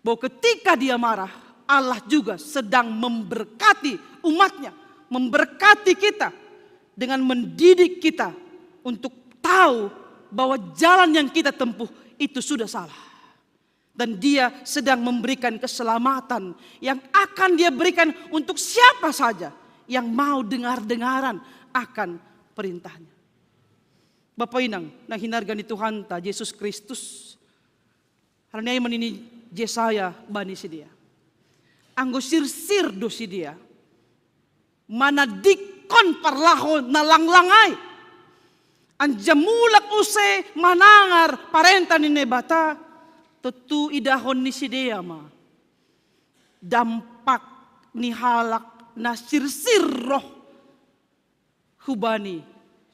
bahwa ketika dia marah, Allah juga sedang memberkati umatnya, memberkati kita dengan mendidik kita untuk tahu bahwa jalan yang kita tempuh itu sudah salah. Dan dia sedang memberikan keselamatan yang akan dia berikan untuk siapa saja yang mau dengar-dengaran akan perintahnya. Bapa inang na hinarga ni Tuhanta Jesus Kristus, halani ai ma nini Jesaya bani sidea. Anggo sirsir do sidea manandikkon parlaho na langlang ai. Anjaha mulak use manangar parenta ni Naibata, tontu idahon ni sidea ma dampak ni halak na sirsir roh hubani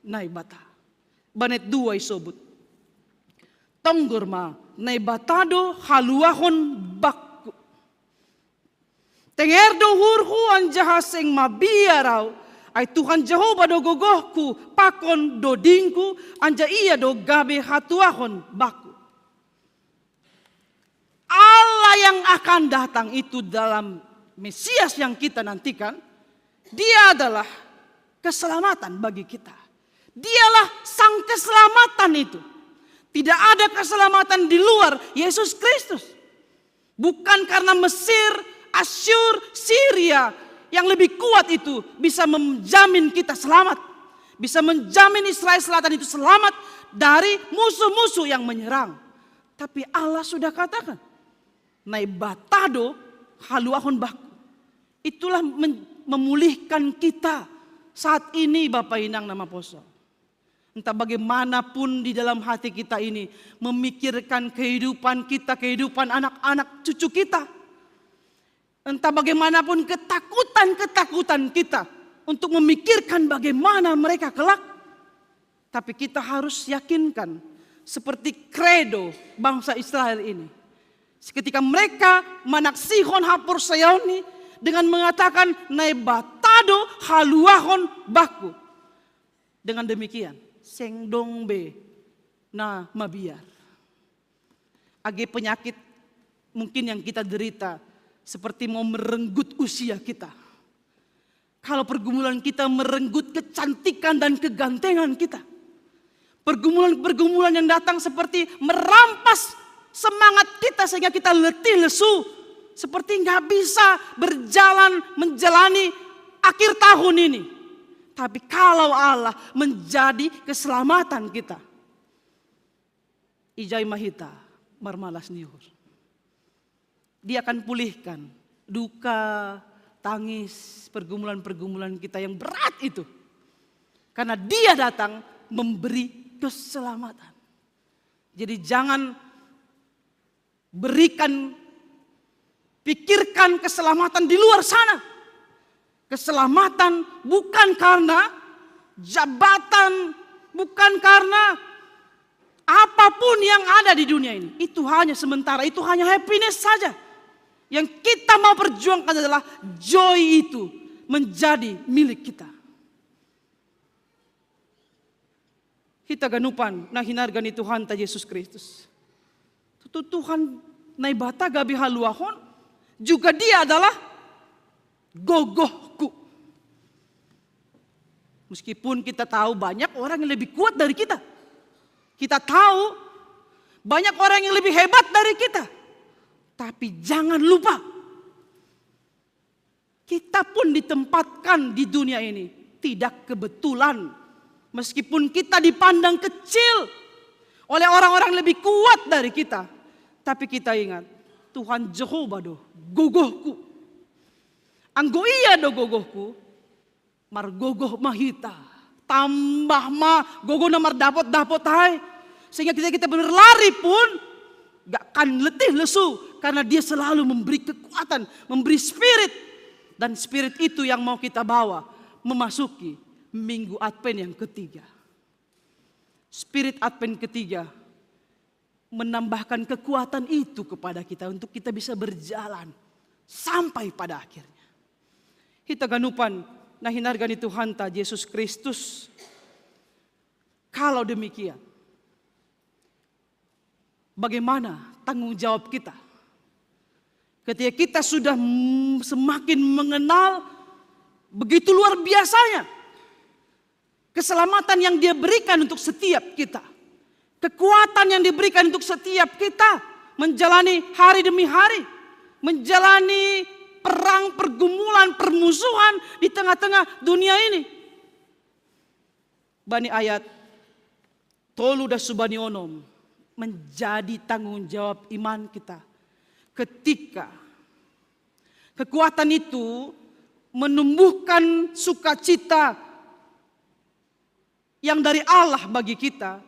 Naibata. Banet dua isobut. Tonggor ma, Naibata do haluahon bakku. Tenger do uhurhu anjaha seng mabiar au, ai Tuhan Jahowa do gogohku, pakon dodingku, anjaha ia do gabe hatuahon bakku. Allah yang akan datang itu dalam Mesias yang kita nantikan, dia adalah keselamatan bagi kita. Dialah sang keselamatan itu. Tidak ada keselamatan di luar Yesus Kristus. Bukan karena Mesir, Asyur, Syria yang lebih kuat itu bisa menjamin kita selamat. Bisa menjamin Israel Selatan itu selamat dari musuh-musuh yang menyerang. Tapi Allah sudah katakan, Naibata do haluahon bakku. Itulah men- memulihkan kita saat ini, Bapa inang na maposo. Entah bagaimanapun di dalam hati kita ini memikirkan kehidupan kita, kehidupan anak-anak cucu kita. Entah bagaimanapun ketakutan-ketakutan kita untuk memikirkan bagaimana mereka kelak. Tapi kita harus yakinkan seperti kredo bangsa Israel ini. Ketika mereka manaksihon hapor Sayoni dengan mengatakan, "Nai batado haluahon baku." Dengan demikian, seng dong be na mabiar. Age penyakit mungkin yang kita derita seperti mau merenggut usia kita. Kalau pergumulan kita merenggut kecantikan dan kegantengan kita. Pergumulan-pergumulan yang datang seperti merampas semangat kita sehingga kita letih lesu. Seperti nggak bisa berjalan menjalani akhir tahun ini. Tapi kalau Allah menjadi keselamatan kita, ijai ma hita marmalas ni uhur. Dia akan pulihkan duka, tangis, pergumulan-pergumulan kita yang berat itu. Karena dia datang memberi keselamatan. Jadi jangan berikan, pikirkan keselamatan di luar sana. Keselamatan bukan karena jabatan, bukan karena apapun yang ada di dunia ini. Itu hanya sementara, itu hanya happiness saja. Yang kita mau perjuangkan adalah joy itu menjadi milik kita. Hita ganupan na hinarga ni Tuhanta Yesus Kristus. Tutu Tuhan Naibata gabe haluahon, juga dia adalah gogohku. Meskipun kita tahu banyak orang yang lebih kuat dari kita. Kita tahu banyak orang yang lebih hebat dari kita. Tapi jangan lupa, kita pun ditempatkan di dunia ini tidak kebetulan. Meskipun kita dipandang kecil oleh orang-orang lebih kuat dari kita, tapi kita ingat, Tuhan Jehovah do gogohku. Anggo Ia do gogohku, margogoh ma hita. Tambah ma gogoh na mardapot-dapot ai. Sehingga kita, kita berlari pun gak akan letih lesu, karena Dia selalu memberi kekuatan, memberi spirit. Dan spirit itu yang mau kita bawa memasuki minggu Advent yang ketiga. Spirit Advent ketiga menambahkan kekuatan itu kepada kita untuk kita bisa berjalan sampai pada akhirnya. Hita ganupan na hinarga ni Tuhanta Yesus Kristus. Kalau demikian, bagaimana tanggung jawab kita? Ketika kita sudah, mm, semakin mengenal begitu luar biasanya keselamatan yang Dia berikan untuk setiap kita, kekuatan yang diberikan untuk setiap kita menjalani hari demi hari, menjalani perang, pergumulan, permusuhan di tengah-tengah dunia ini. Bani ayat tolu das subani onom menjadi tanggung jawab iman kita. Ketika kekuatan itu menumbuhkan sukacita yang dari Allah bagi kita,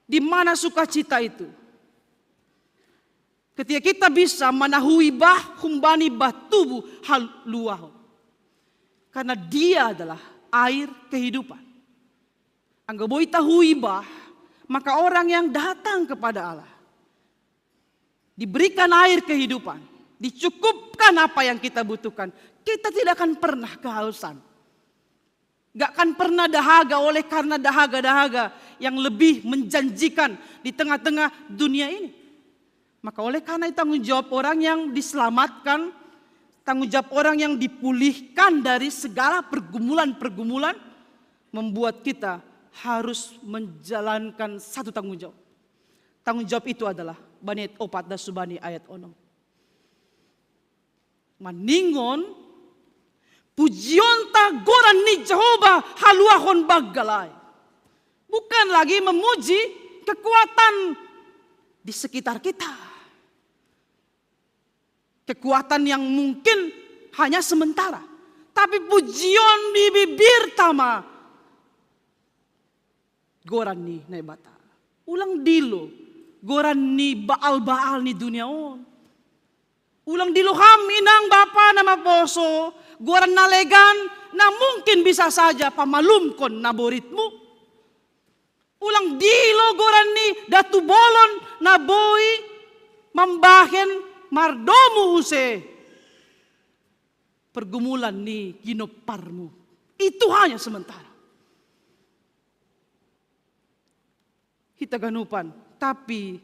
di mana sukacita itu? Ketika kita bisa manahui bah humbani bah tubuh haluahon. Karena Dia adalah air kehidupan. Anggo boi tahui bah, maka orang yang datang kepada Allah diberikan air kehidupan, dicukupkan apa yang kita butuhkan, kita tidak akan pernah kehausan. Gak akan pernah dahaga oleh karena dahaga-dahaga yang lebih menjanjikan di tengah-tengah dunia ini. Maka oleh karena itu tanggung jawab orang yang diselamatkan, tanggung jawab orang yang dipulihkan dari segala pergumulan-pergumulan, membuat kita harus menjalankan satu tanggung jawab. Tanggung jawab itu adalah bani ayat opat das subani ayat onom. Maningon, pujionta goran ni Jehovah haluahon banggal ai. Bukan lagi memuji kekuatan di sekitar kita. Kekuatan yang mungkin hanya sementara. Tapi pujion di bibirta ma goran ni Naibata. Ulang dilo goran ni baal-baal ni dunia on. Ulang dilo ham inang bapa na maposo goran na legan, na mungkin bisa saja pamalumkon na boritmu. Ulang dilo goran ni datu bolon na boi mambahen mardomu use pergumulan ni ginomparmu. Itu hanya sementara. Hita ganupan, tapi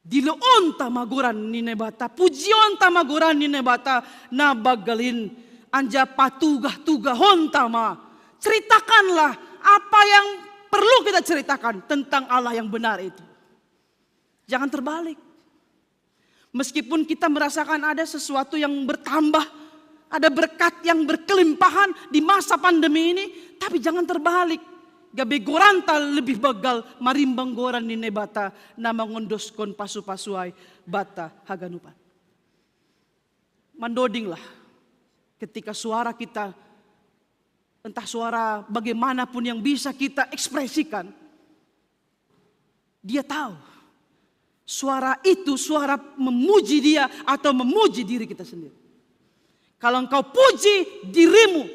diloonta ma goran ni Naibata, pujionta ma goran ni Naibata na banggal in, anjaha patugah-tugahonta ma. Ceritakanlah apa yang perlu kita ceritakan tentang Allah yang benar itu. Jangan terbalik. Meskipun kita merasakan ada sesuatu yang bertambah, ada berkat yang berkelimpahan di masa pandemi ini, tapi jangan terbalik. Gabe goranta lebih banggal marimbang goran ni Naibata na mangondoskon pasu-pasu ai banta haganupan. Mandodinglah ketika suara kita, entah suara bagaimanapun yang bisa kita ekspresikan, Dia tahu suara itu suara memuji Dia atau memuji diri kita sendiri. Kalau engkau puji dirimu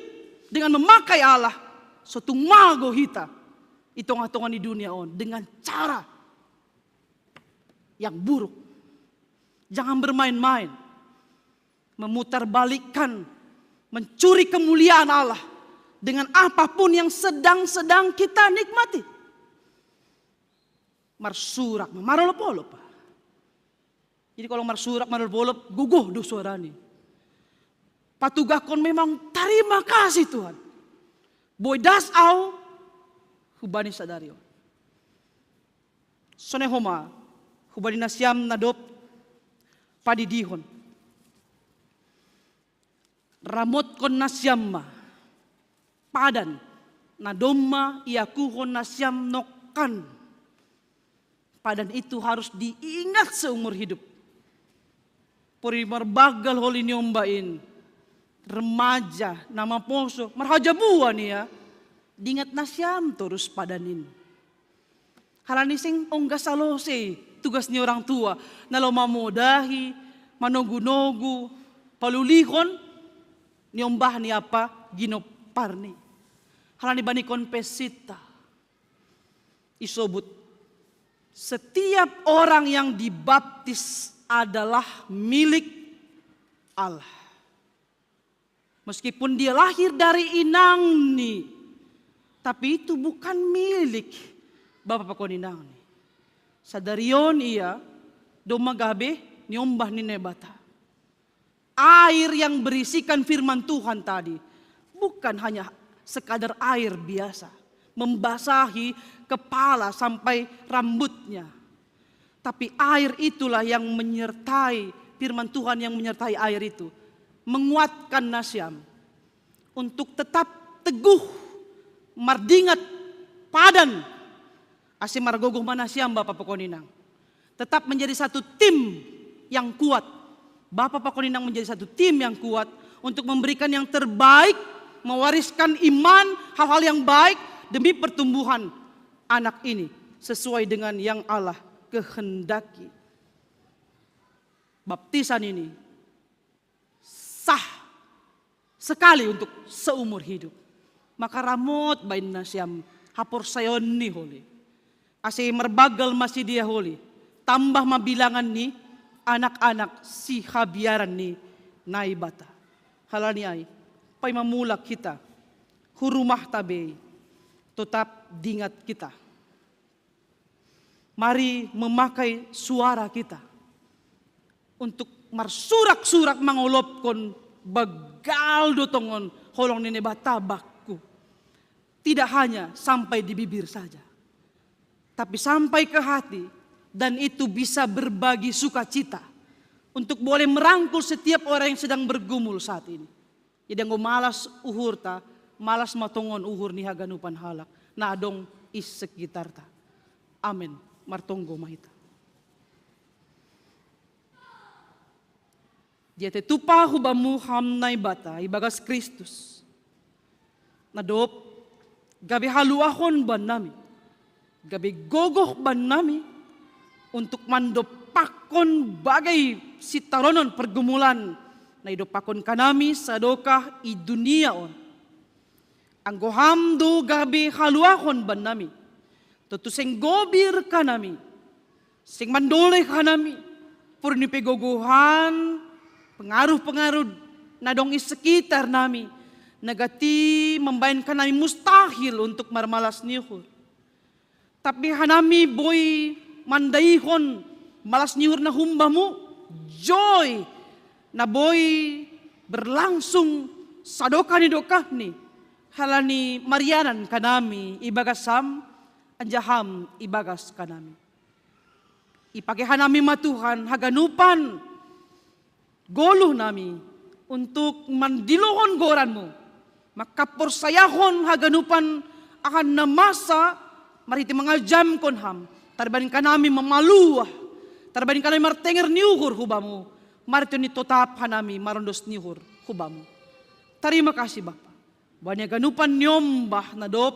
dengan memakai Allah, so tung mago hita i tongah-tongah ni dunia on dengan cara yang buruk. Jangan bermain-main, memutarbalikkan, mencuri kemuliaan Allah dengan apapun yang sedang-sedang kita nikmati. Marsurak ma, marolop-olop. Jadi kalau marsurak, marolop-olop, gogoh do suarani. Patugahkon memang, terima kasih Tuhan, boi das au hubani sadari on. Sonai homa hubani nasiam na dob padidihon. Ramotkon nasiam ma padan na domma iakuhon nasiam nongkan. Padan itu harus diingat seumur hidup. Pori marbanggal holi niombah in, remaja na maposo, marhajabuan ia, diingat nasiam torus padan in. Halani seng ongga salose tugas ni orang tua, na laho mamodahi, manogu-nogu, palulihon niombahni apa ginomparni. Halani bani konfesinta isobut, setiap orang yang dibaptis adalah milik Allah. Meskipun dia lahir dari inangni, tapi itu bukan milik bapa pakon inangni. Sadari on ia domma gabe niombah ni Naibata. Air yang berisikan firman Tuhan tadi bukan hanya sekadar air biasa, membasahi kepala sampai rambutnya. Tapi air itulah yang menyertai, firman Tuhan yang menyertai air itu, menguatkan nasiam untuk tetap teguh mardingat padan, ase margogoh ma nasiam bapa pakon inang. Tetap menjadi satu tim yang kuat. Bapa pakon inang menjadi satu tim yang kuat untuk memberikan yang terbaik, mewariskan iman, hal-hal yang baik demi pertumbuhan anak ini sesuai dengan yang Allah kehendaki. Baptisan ini sah sekali untuk seumur hidup. Maka ramot baen nasiam haporsayaonni holi, ase marbanggal ma sidea holi, tambah ma bilangan ni anak-anak sihabiaran ni Naibata. Halani ai, paima mulak hita hu rumahta be, tetap dingat kita. Mari memakai suara kita untuk marsurak-surak mangolopkon banggal do tongon holong ni Naibata bakku. Tidak hanya sampai di bibir saja, tapi sampai ke hati, dan itu bisa berbagi sukacita untuk boleh merangkul setiap orang yang sedang bergumul saat ini. Jadi anggo malas uhurta, malas ma tongon uhur ni haganupan halak na adong i sekitarta. Amen. Martonggo ma hita. Diatetopa hu bamu ham Naibata ibagas Kristus, na dob gabe haluahon bannami, Gabe gogoh bannami untuk mandopakkon bagai sitaronon pergumulan na idopakkon kanami sadokah i dunia on. Anggo Ham do gabe haluahon bannami, tontu seng gobir hanami, seng mandoleh hanami, porini pe gogohan pengaruh-pengaruh na adong i sekitar nami, na gati mambahen hanami mustahil untuk marmalas ni uhur. Tapi hanami boi mandaihon malas ni uhur na humbamu, joy na boi berlangsung sadokah ni dokahni, halani marianan hanami ibagas Ham, anjaha Ham ibagas hanami. Ipake hanami ma Tuhan haganupan goluh nami untuk mandilohon goranmu, mangkaporsayahon haganupan aha na masa marhite mangajamkon Ham, tarbahen hanami mamaluah, tarbahen hanami martenger ni uhur hu Bamu, marhite ni totap hanami marondos ni uhur hu Bamu. Tarima kasih Bapa, bani haganupan niombah na dob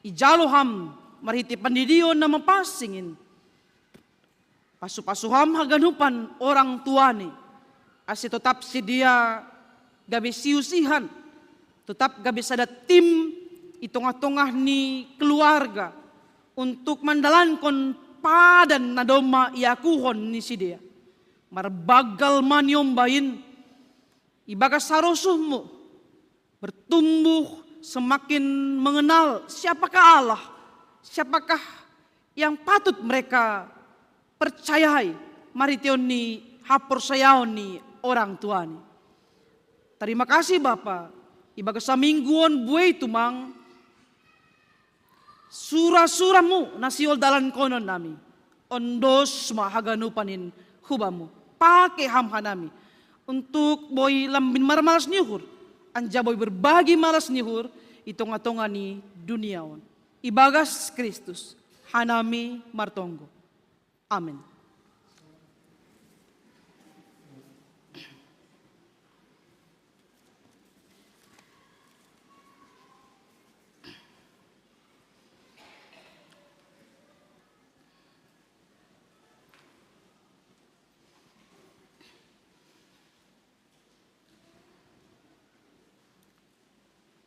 ijalo Ham marhite pandidion na mapansing in. Pasu-pasu Ham haganupan orang tua ni, ase totap sidea gabe siusihan, totap gabe sada tim i tongah-tongah ni keluarga, untuk mandalankon padan na domma iakuhon ni sidea. Marbanggal ma niombah in, ibagas harosuhmu, bertumbuh, semakin mengenal siapakah Allah, siapakah yang patut mereka percayai, marhite ni haporsayaon ni orang tua ni. Tarima kasih Bapa, ibagas saminggu on buei tumang sura-suramu na sihol dalankonon nami. Ondos ma haganupan in hu Bamu. Pake Ham hanami untuk boi lambin marmalas ni uhur, anjaha boi berbagi malas ni uhur i tongah-tongah ni dunia on. Ibagas Kristus hanami martonggo. Amen.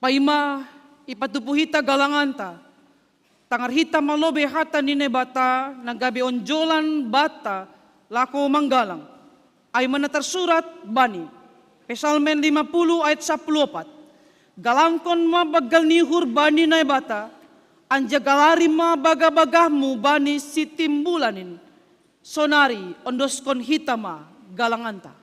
Paima ipatupu hita galanganta, tangar hita ma lobei hata ni Naibata na gabe onjolan banta laho manggalang. Ai ma na tarsurat bani Psalmen lima puluh ayat sapuluh opat: Galangkon ma banggal ni uhur bani Naibata, anjaha galari ma bagah-bagahmu bani sitimbulan in. Sonari ondoskon hita ma galanganta.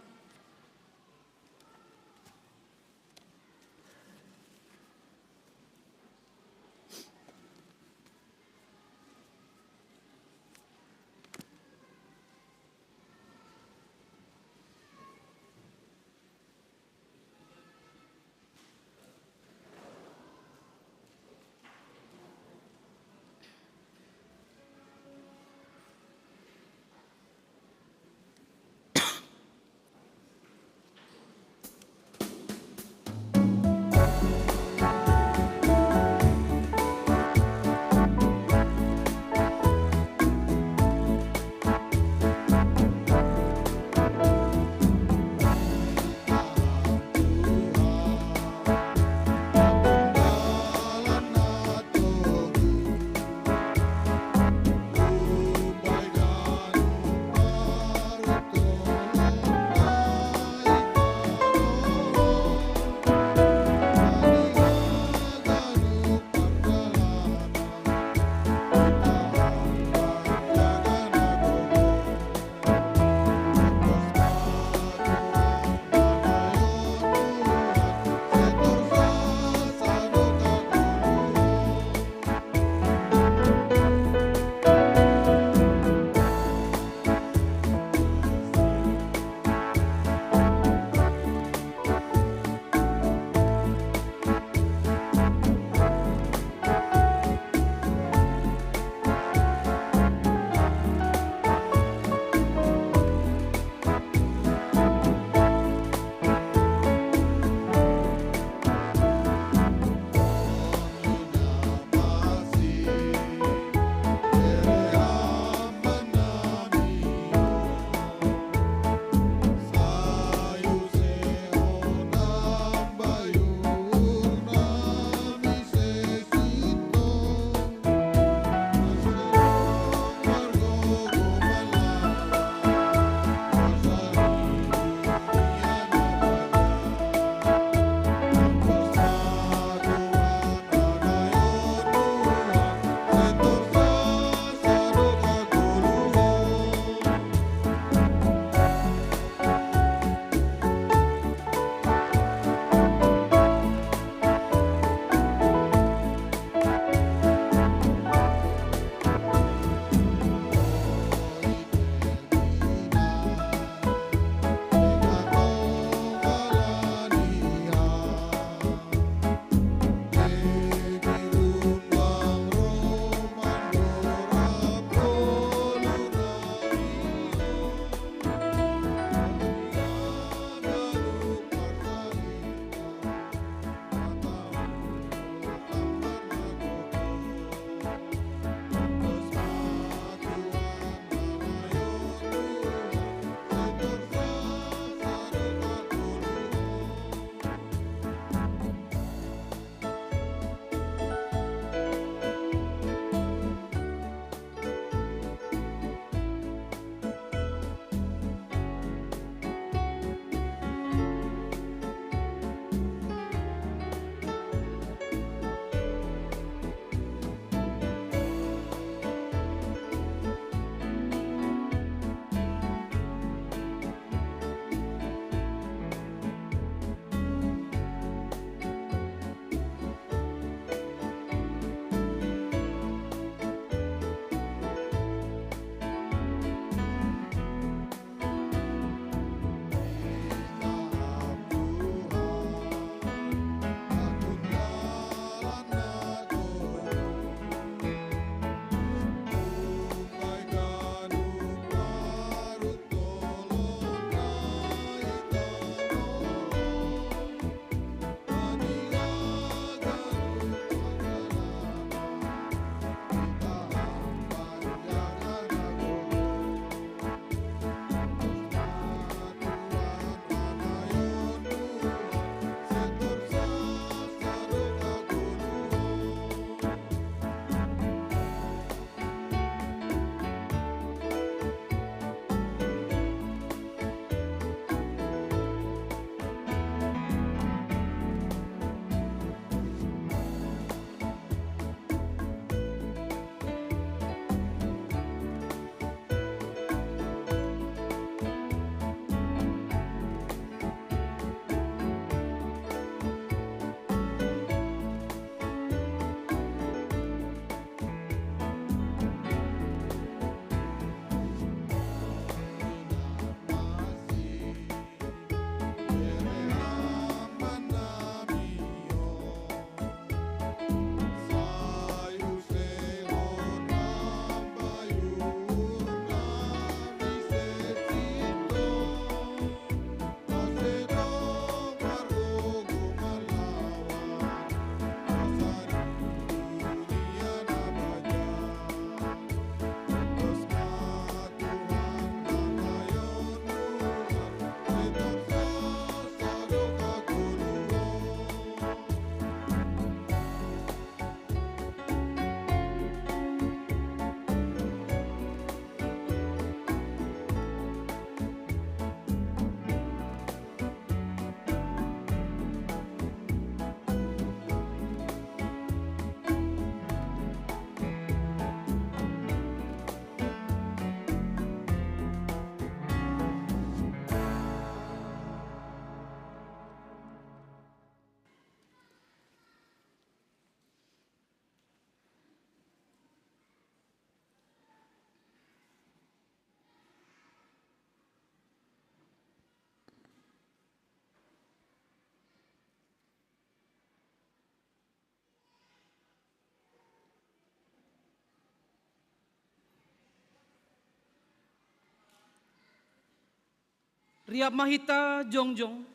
Riap ma hita jongjong.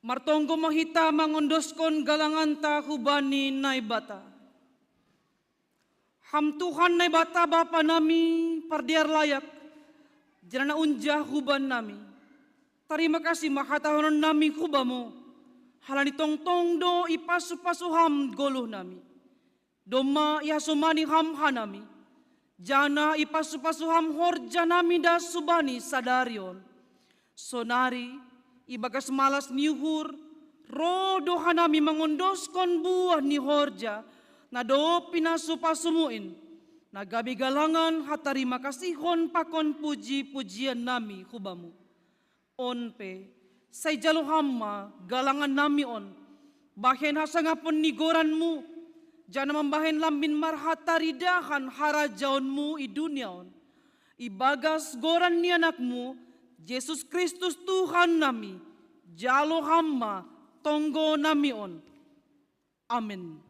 Martonggo ma hita mangondoskon galanganta hubani Naibata. Ham Tuhan Naibata Bapa nami pardear layak, janah na unjah huban nami. Tarima kasih ma hatahonon nami hubamu, halani tongtong do ipasu-pasu ham goluh nami. Domma ihasomani ham hanami, janah ipasu-pasu ham horja nami das hubani sadari on. Sonari, ibagas malas ni uhur, roh do hanami mangondoskon buah ni horja, na dob pinasu-pasumu in, na gabe galangan hatarima kasihon pakon puji-pujian nami hubamu. On pe, sai jalo ham ma galangan nami on, bahen hasangapon ni goranmu, janah mambahen lambin marhataridahan harajaonmu i dunia on. Ibagas goran ni anakmu, Jesus Kristus Tuhan nami, jalo ham ma tonggo nami on. Amen.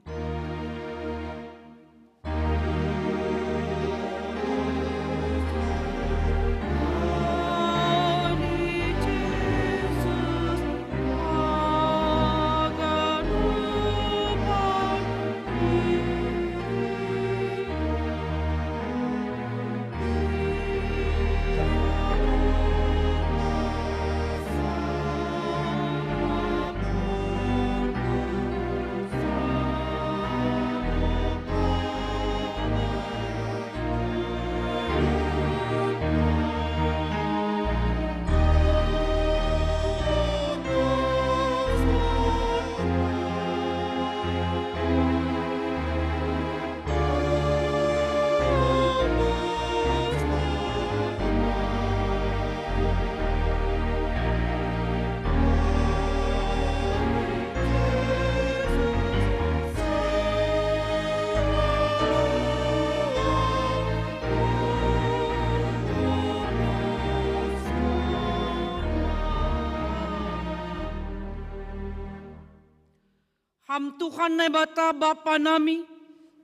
Ham Tuhan Naibata Bapa nami,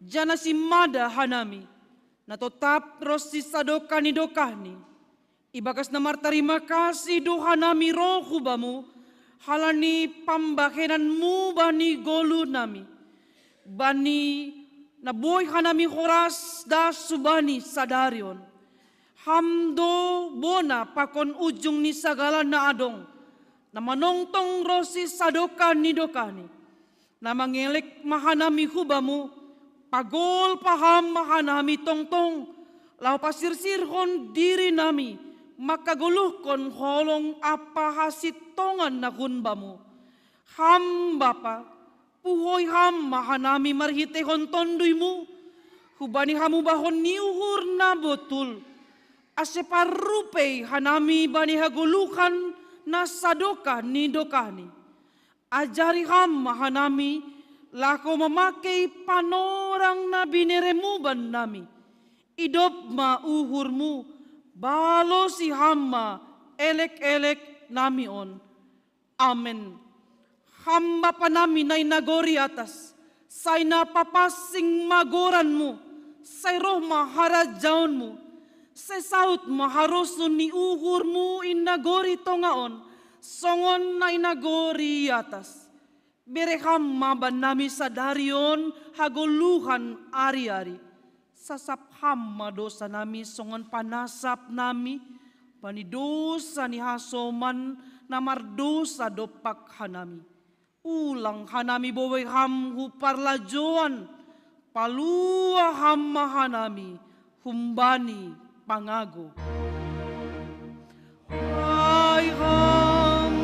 janah simada hanami, na totap ronsi sadokah ni dokahni. Ibagas na martarima kasih do hanami roh hubamu, halani pambahenanmu bani goluh nami, bani na boi hanami horas das hubani sadari on. Ham do bona pakon ujung ni sagala na adong, na manongtong ronsi sadokah ni dokahni. Na mangelek ma hanami hubamu, pagol paham ma hanami tongtong, laho pasirsirhon diri nami, mangkagoluhkon holong ampa hasintongan na hun bamu. Ham Bapa, puhoi ham ma hanami marhiteihon tonduymu, hubani hamubahon ni uhur na botul, ase parrupei hanami bani hagoluhan na sadokah ni dokahni. Ajari ham ma hanami, laho mamakei panorang na bineremu bannami. Idop ma uhurmu, balosi ham ma elek-elek nami on. Amen. Ham Bapa nami na i nagori atas, sai na papansing ma goranmu, sai roh ma harajaonmu, sai saud ma harosuh ni uhurmu i nagori tonga on, songon na i nagori atas. Bere ham ma bannami sadari on hagoluhan ari-ari. Sasap ham ma dosa nami songon panasap nami bani dosa ni hasoman na mardosa dompak hanami. Ulang hanami bobei ham hu parlajoan, palua ham ma hanami humbani pangago. Ai ham,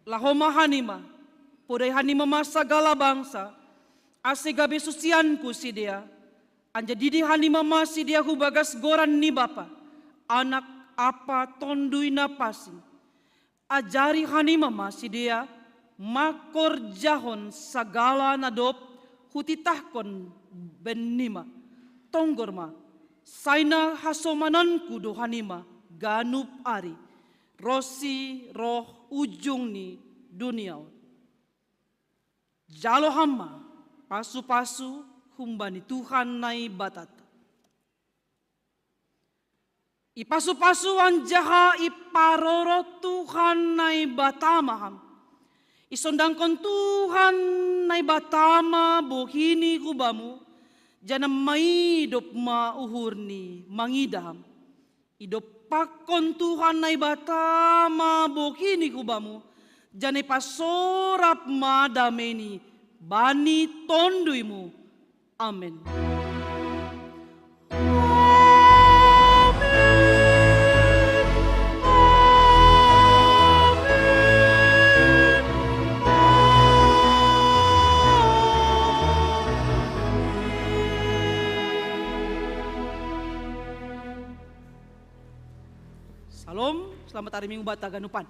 Laho ma hanima, podai hanima ma sagala bangsa, ase gabe susianku sidea. Anja didi hanima ma sidea hu bagas goran ni Bapa, Anak, ampa Tonduy Napansing. Ajari hanima ma sidea mangkorjahon sagala na dob hutitahkon bennima. Tonggor ma, sai na hasomananku do hanima ganup ari, ronsi roh ujung ni dunia on. Jalo ham ma pasu-pasu humbani Tuhan Naibatanta. Ipasu-pasu anjaha iparorot Tuhan Naibata ma ham. Isondangkon Tuhan Naibata ma bohini hu bamu, janah maidop ma uhurni mangidah ham. Idompakkon Tuhan Naibata ma bohini hu bamu, janah ipasorap ma dameini bani tonduymu. Amen. Salom, selamat hari Minggu banta ganupan.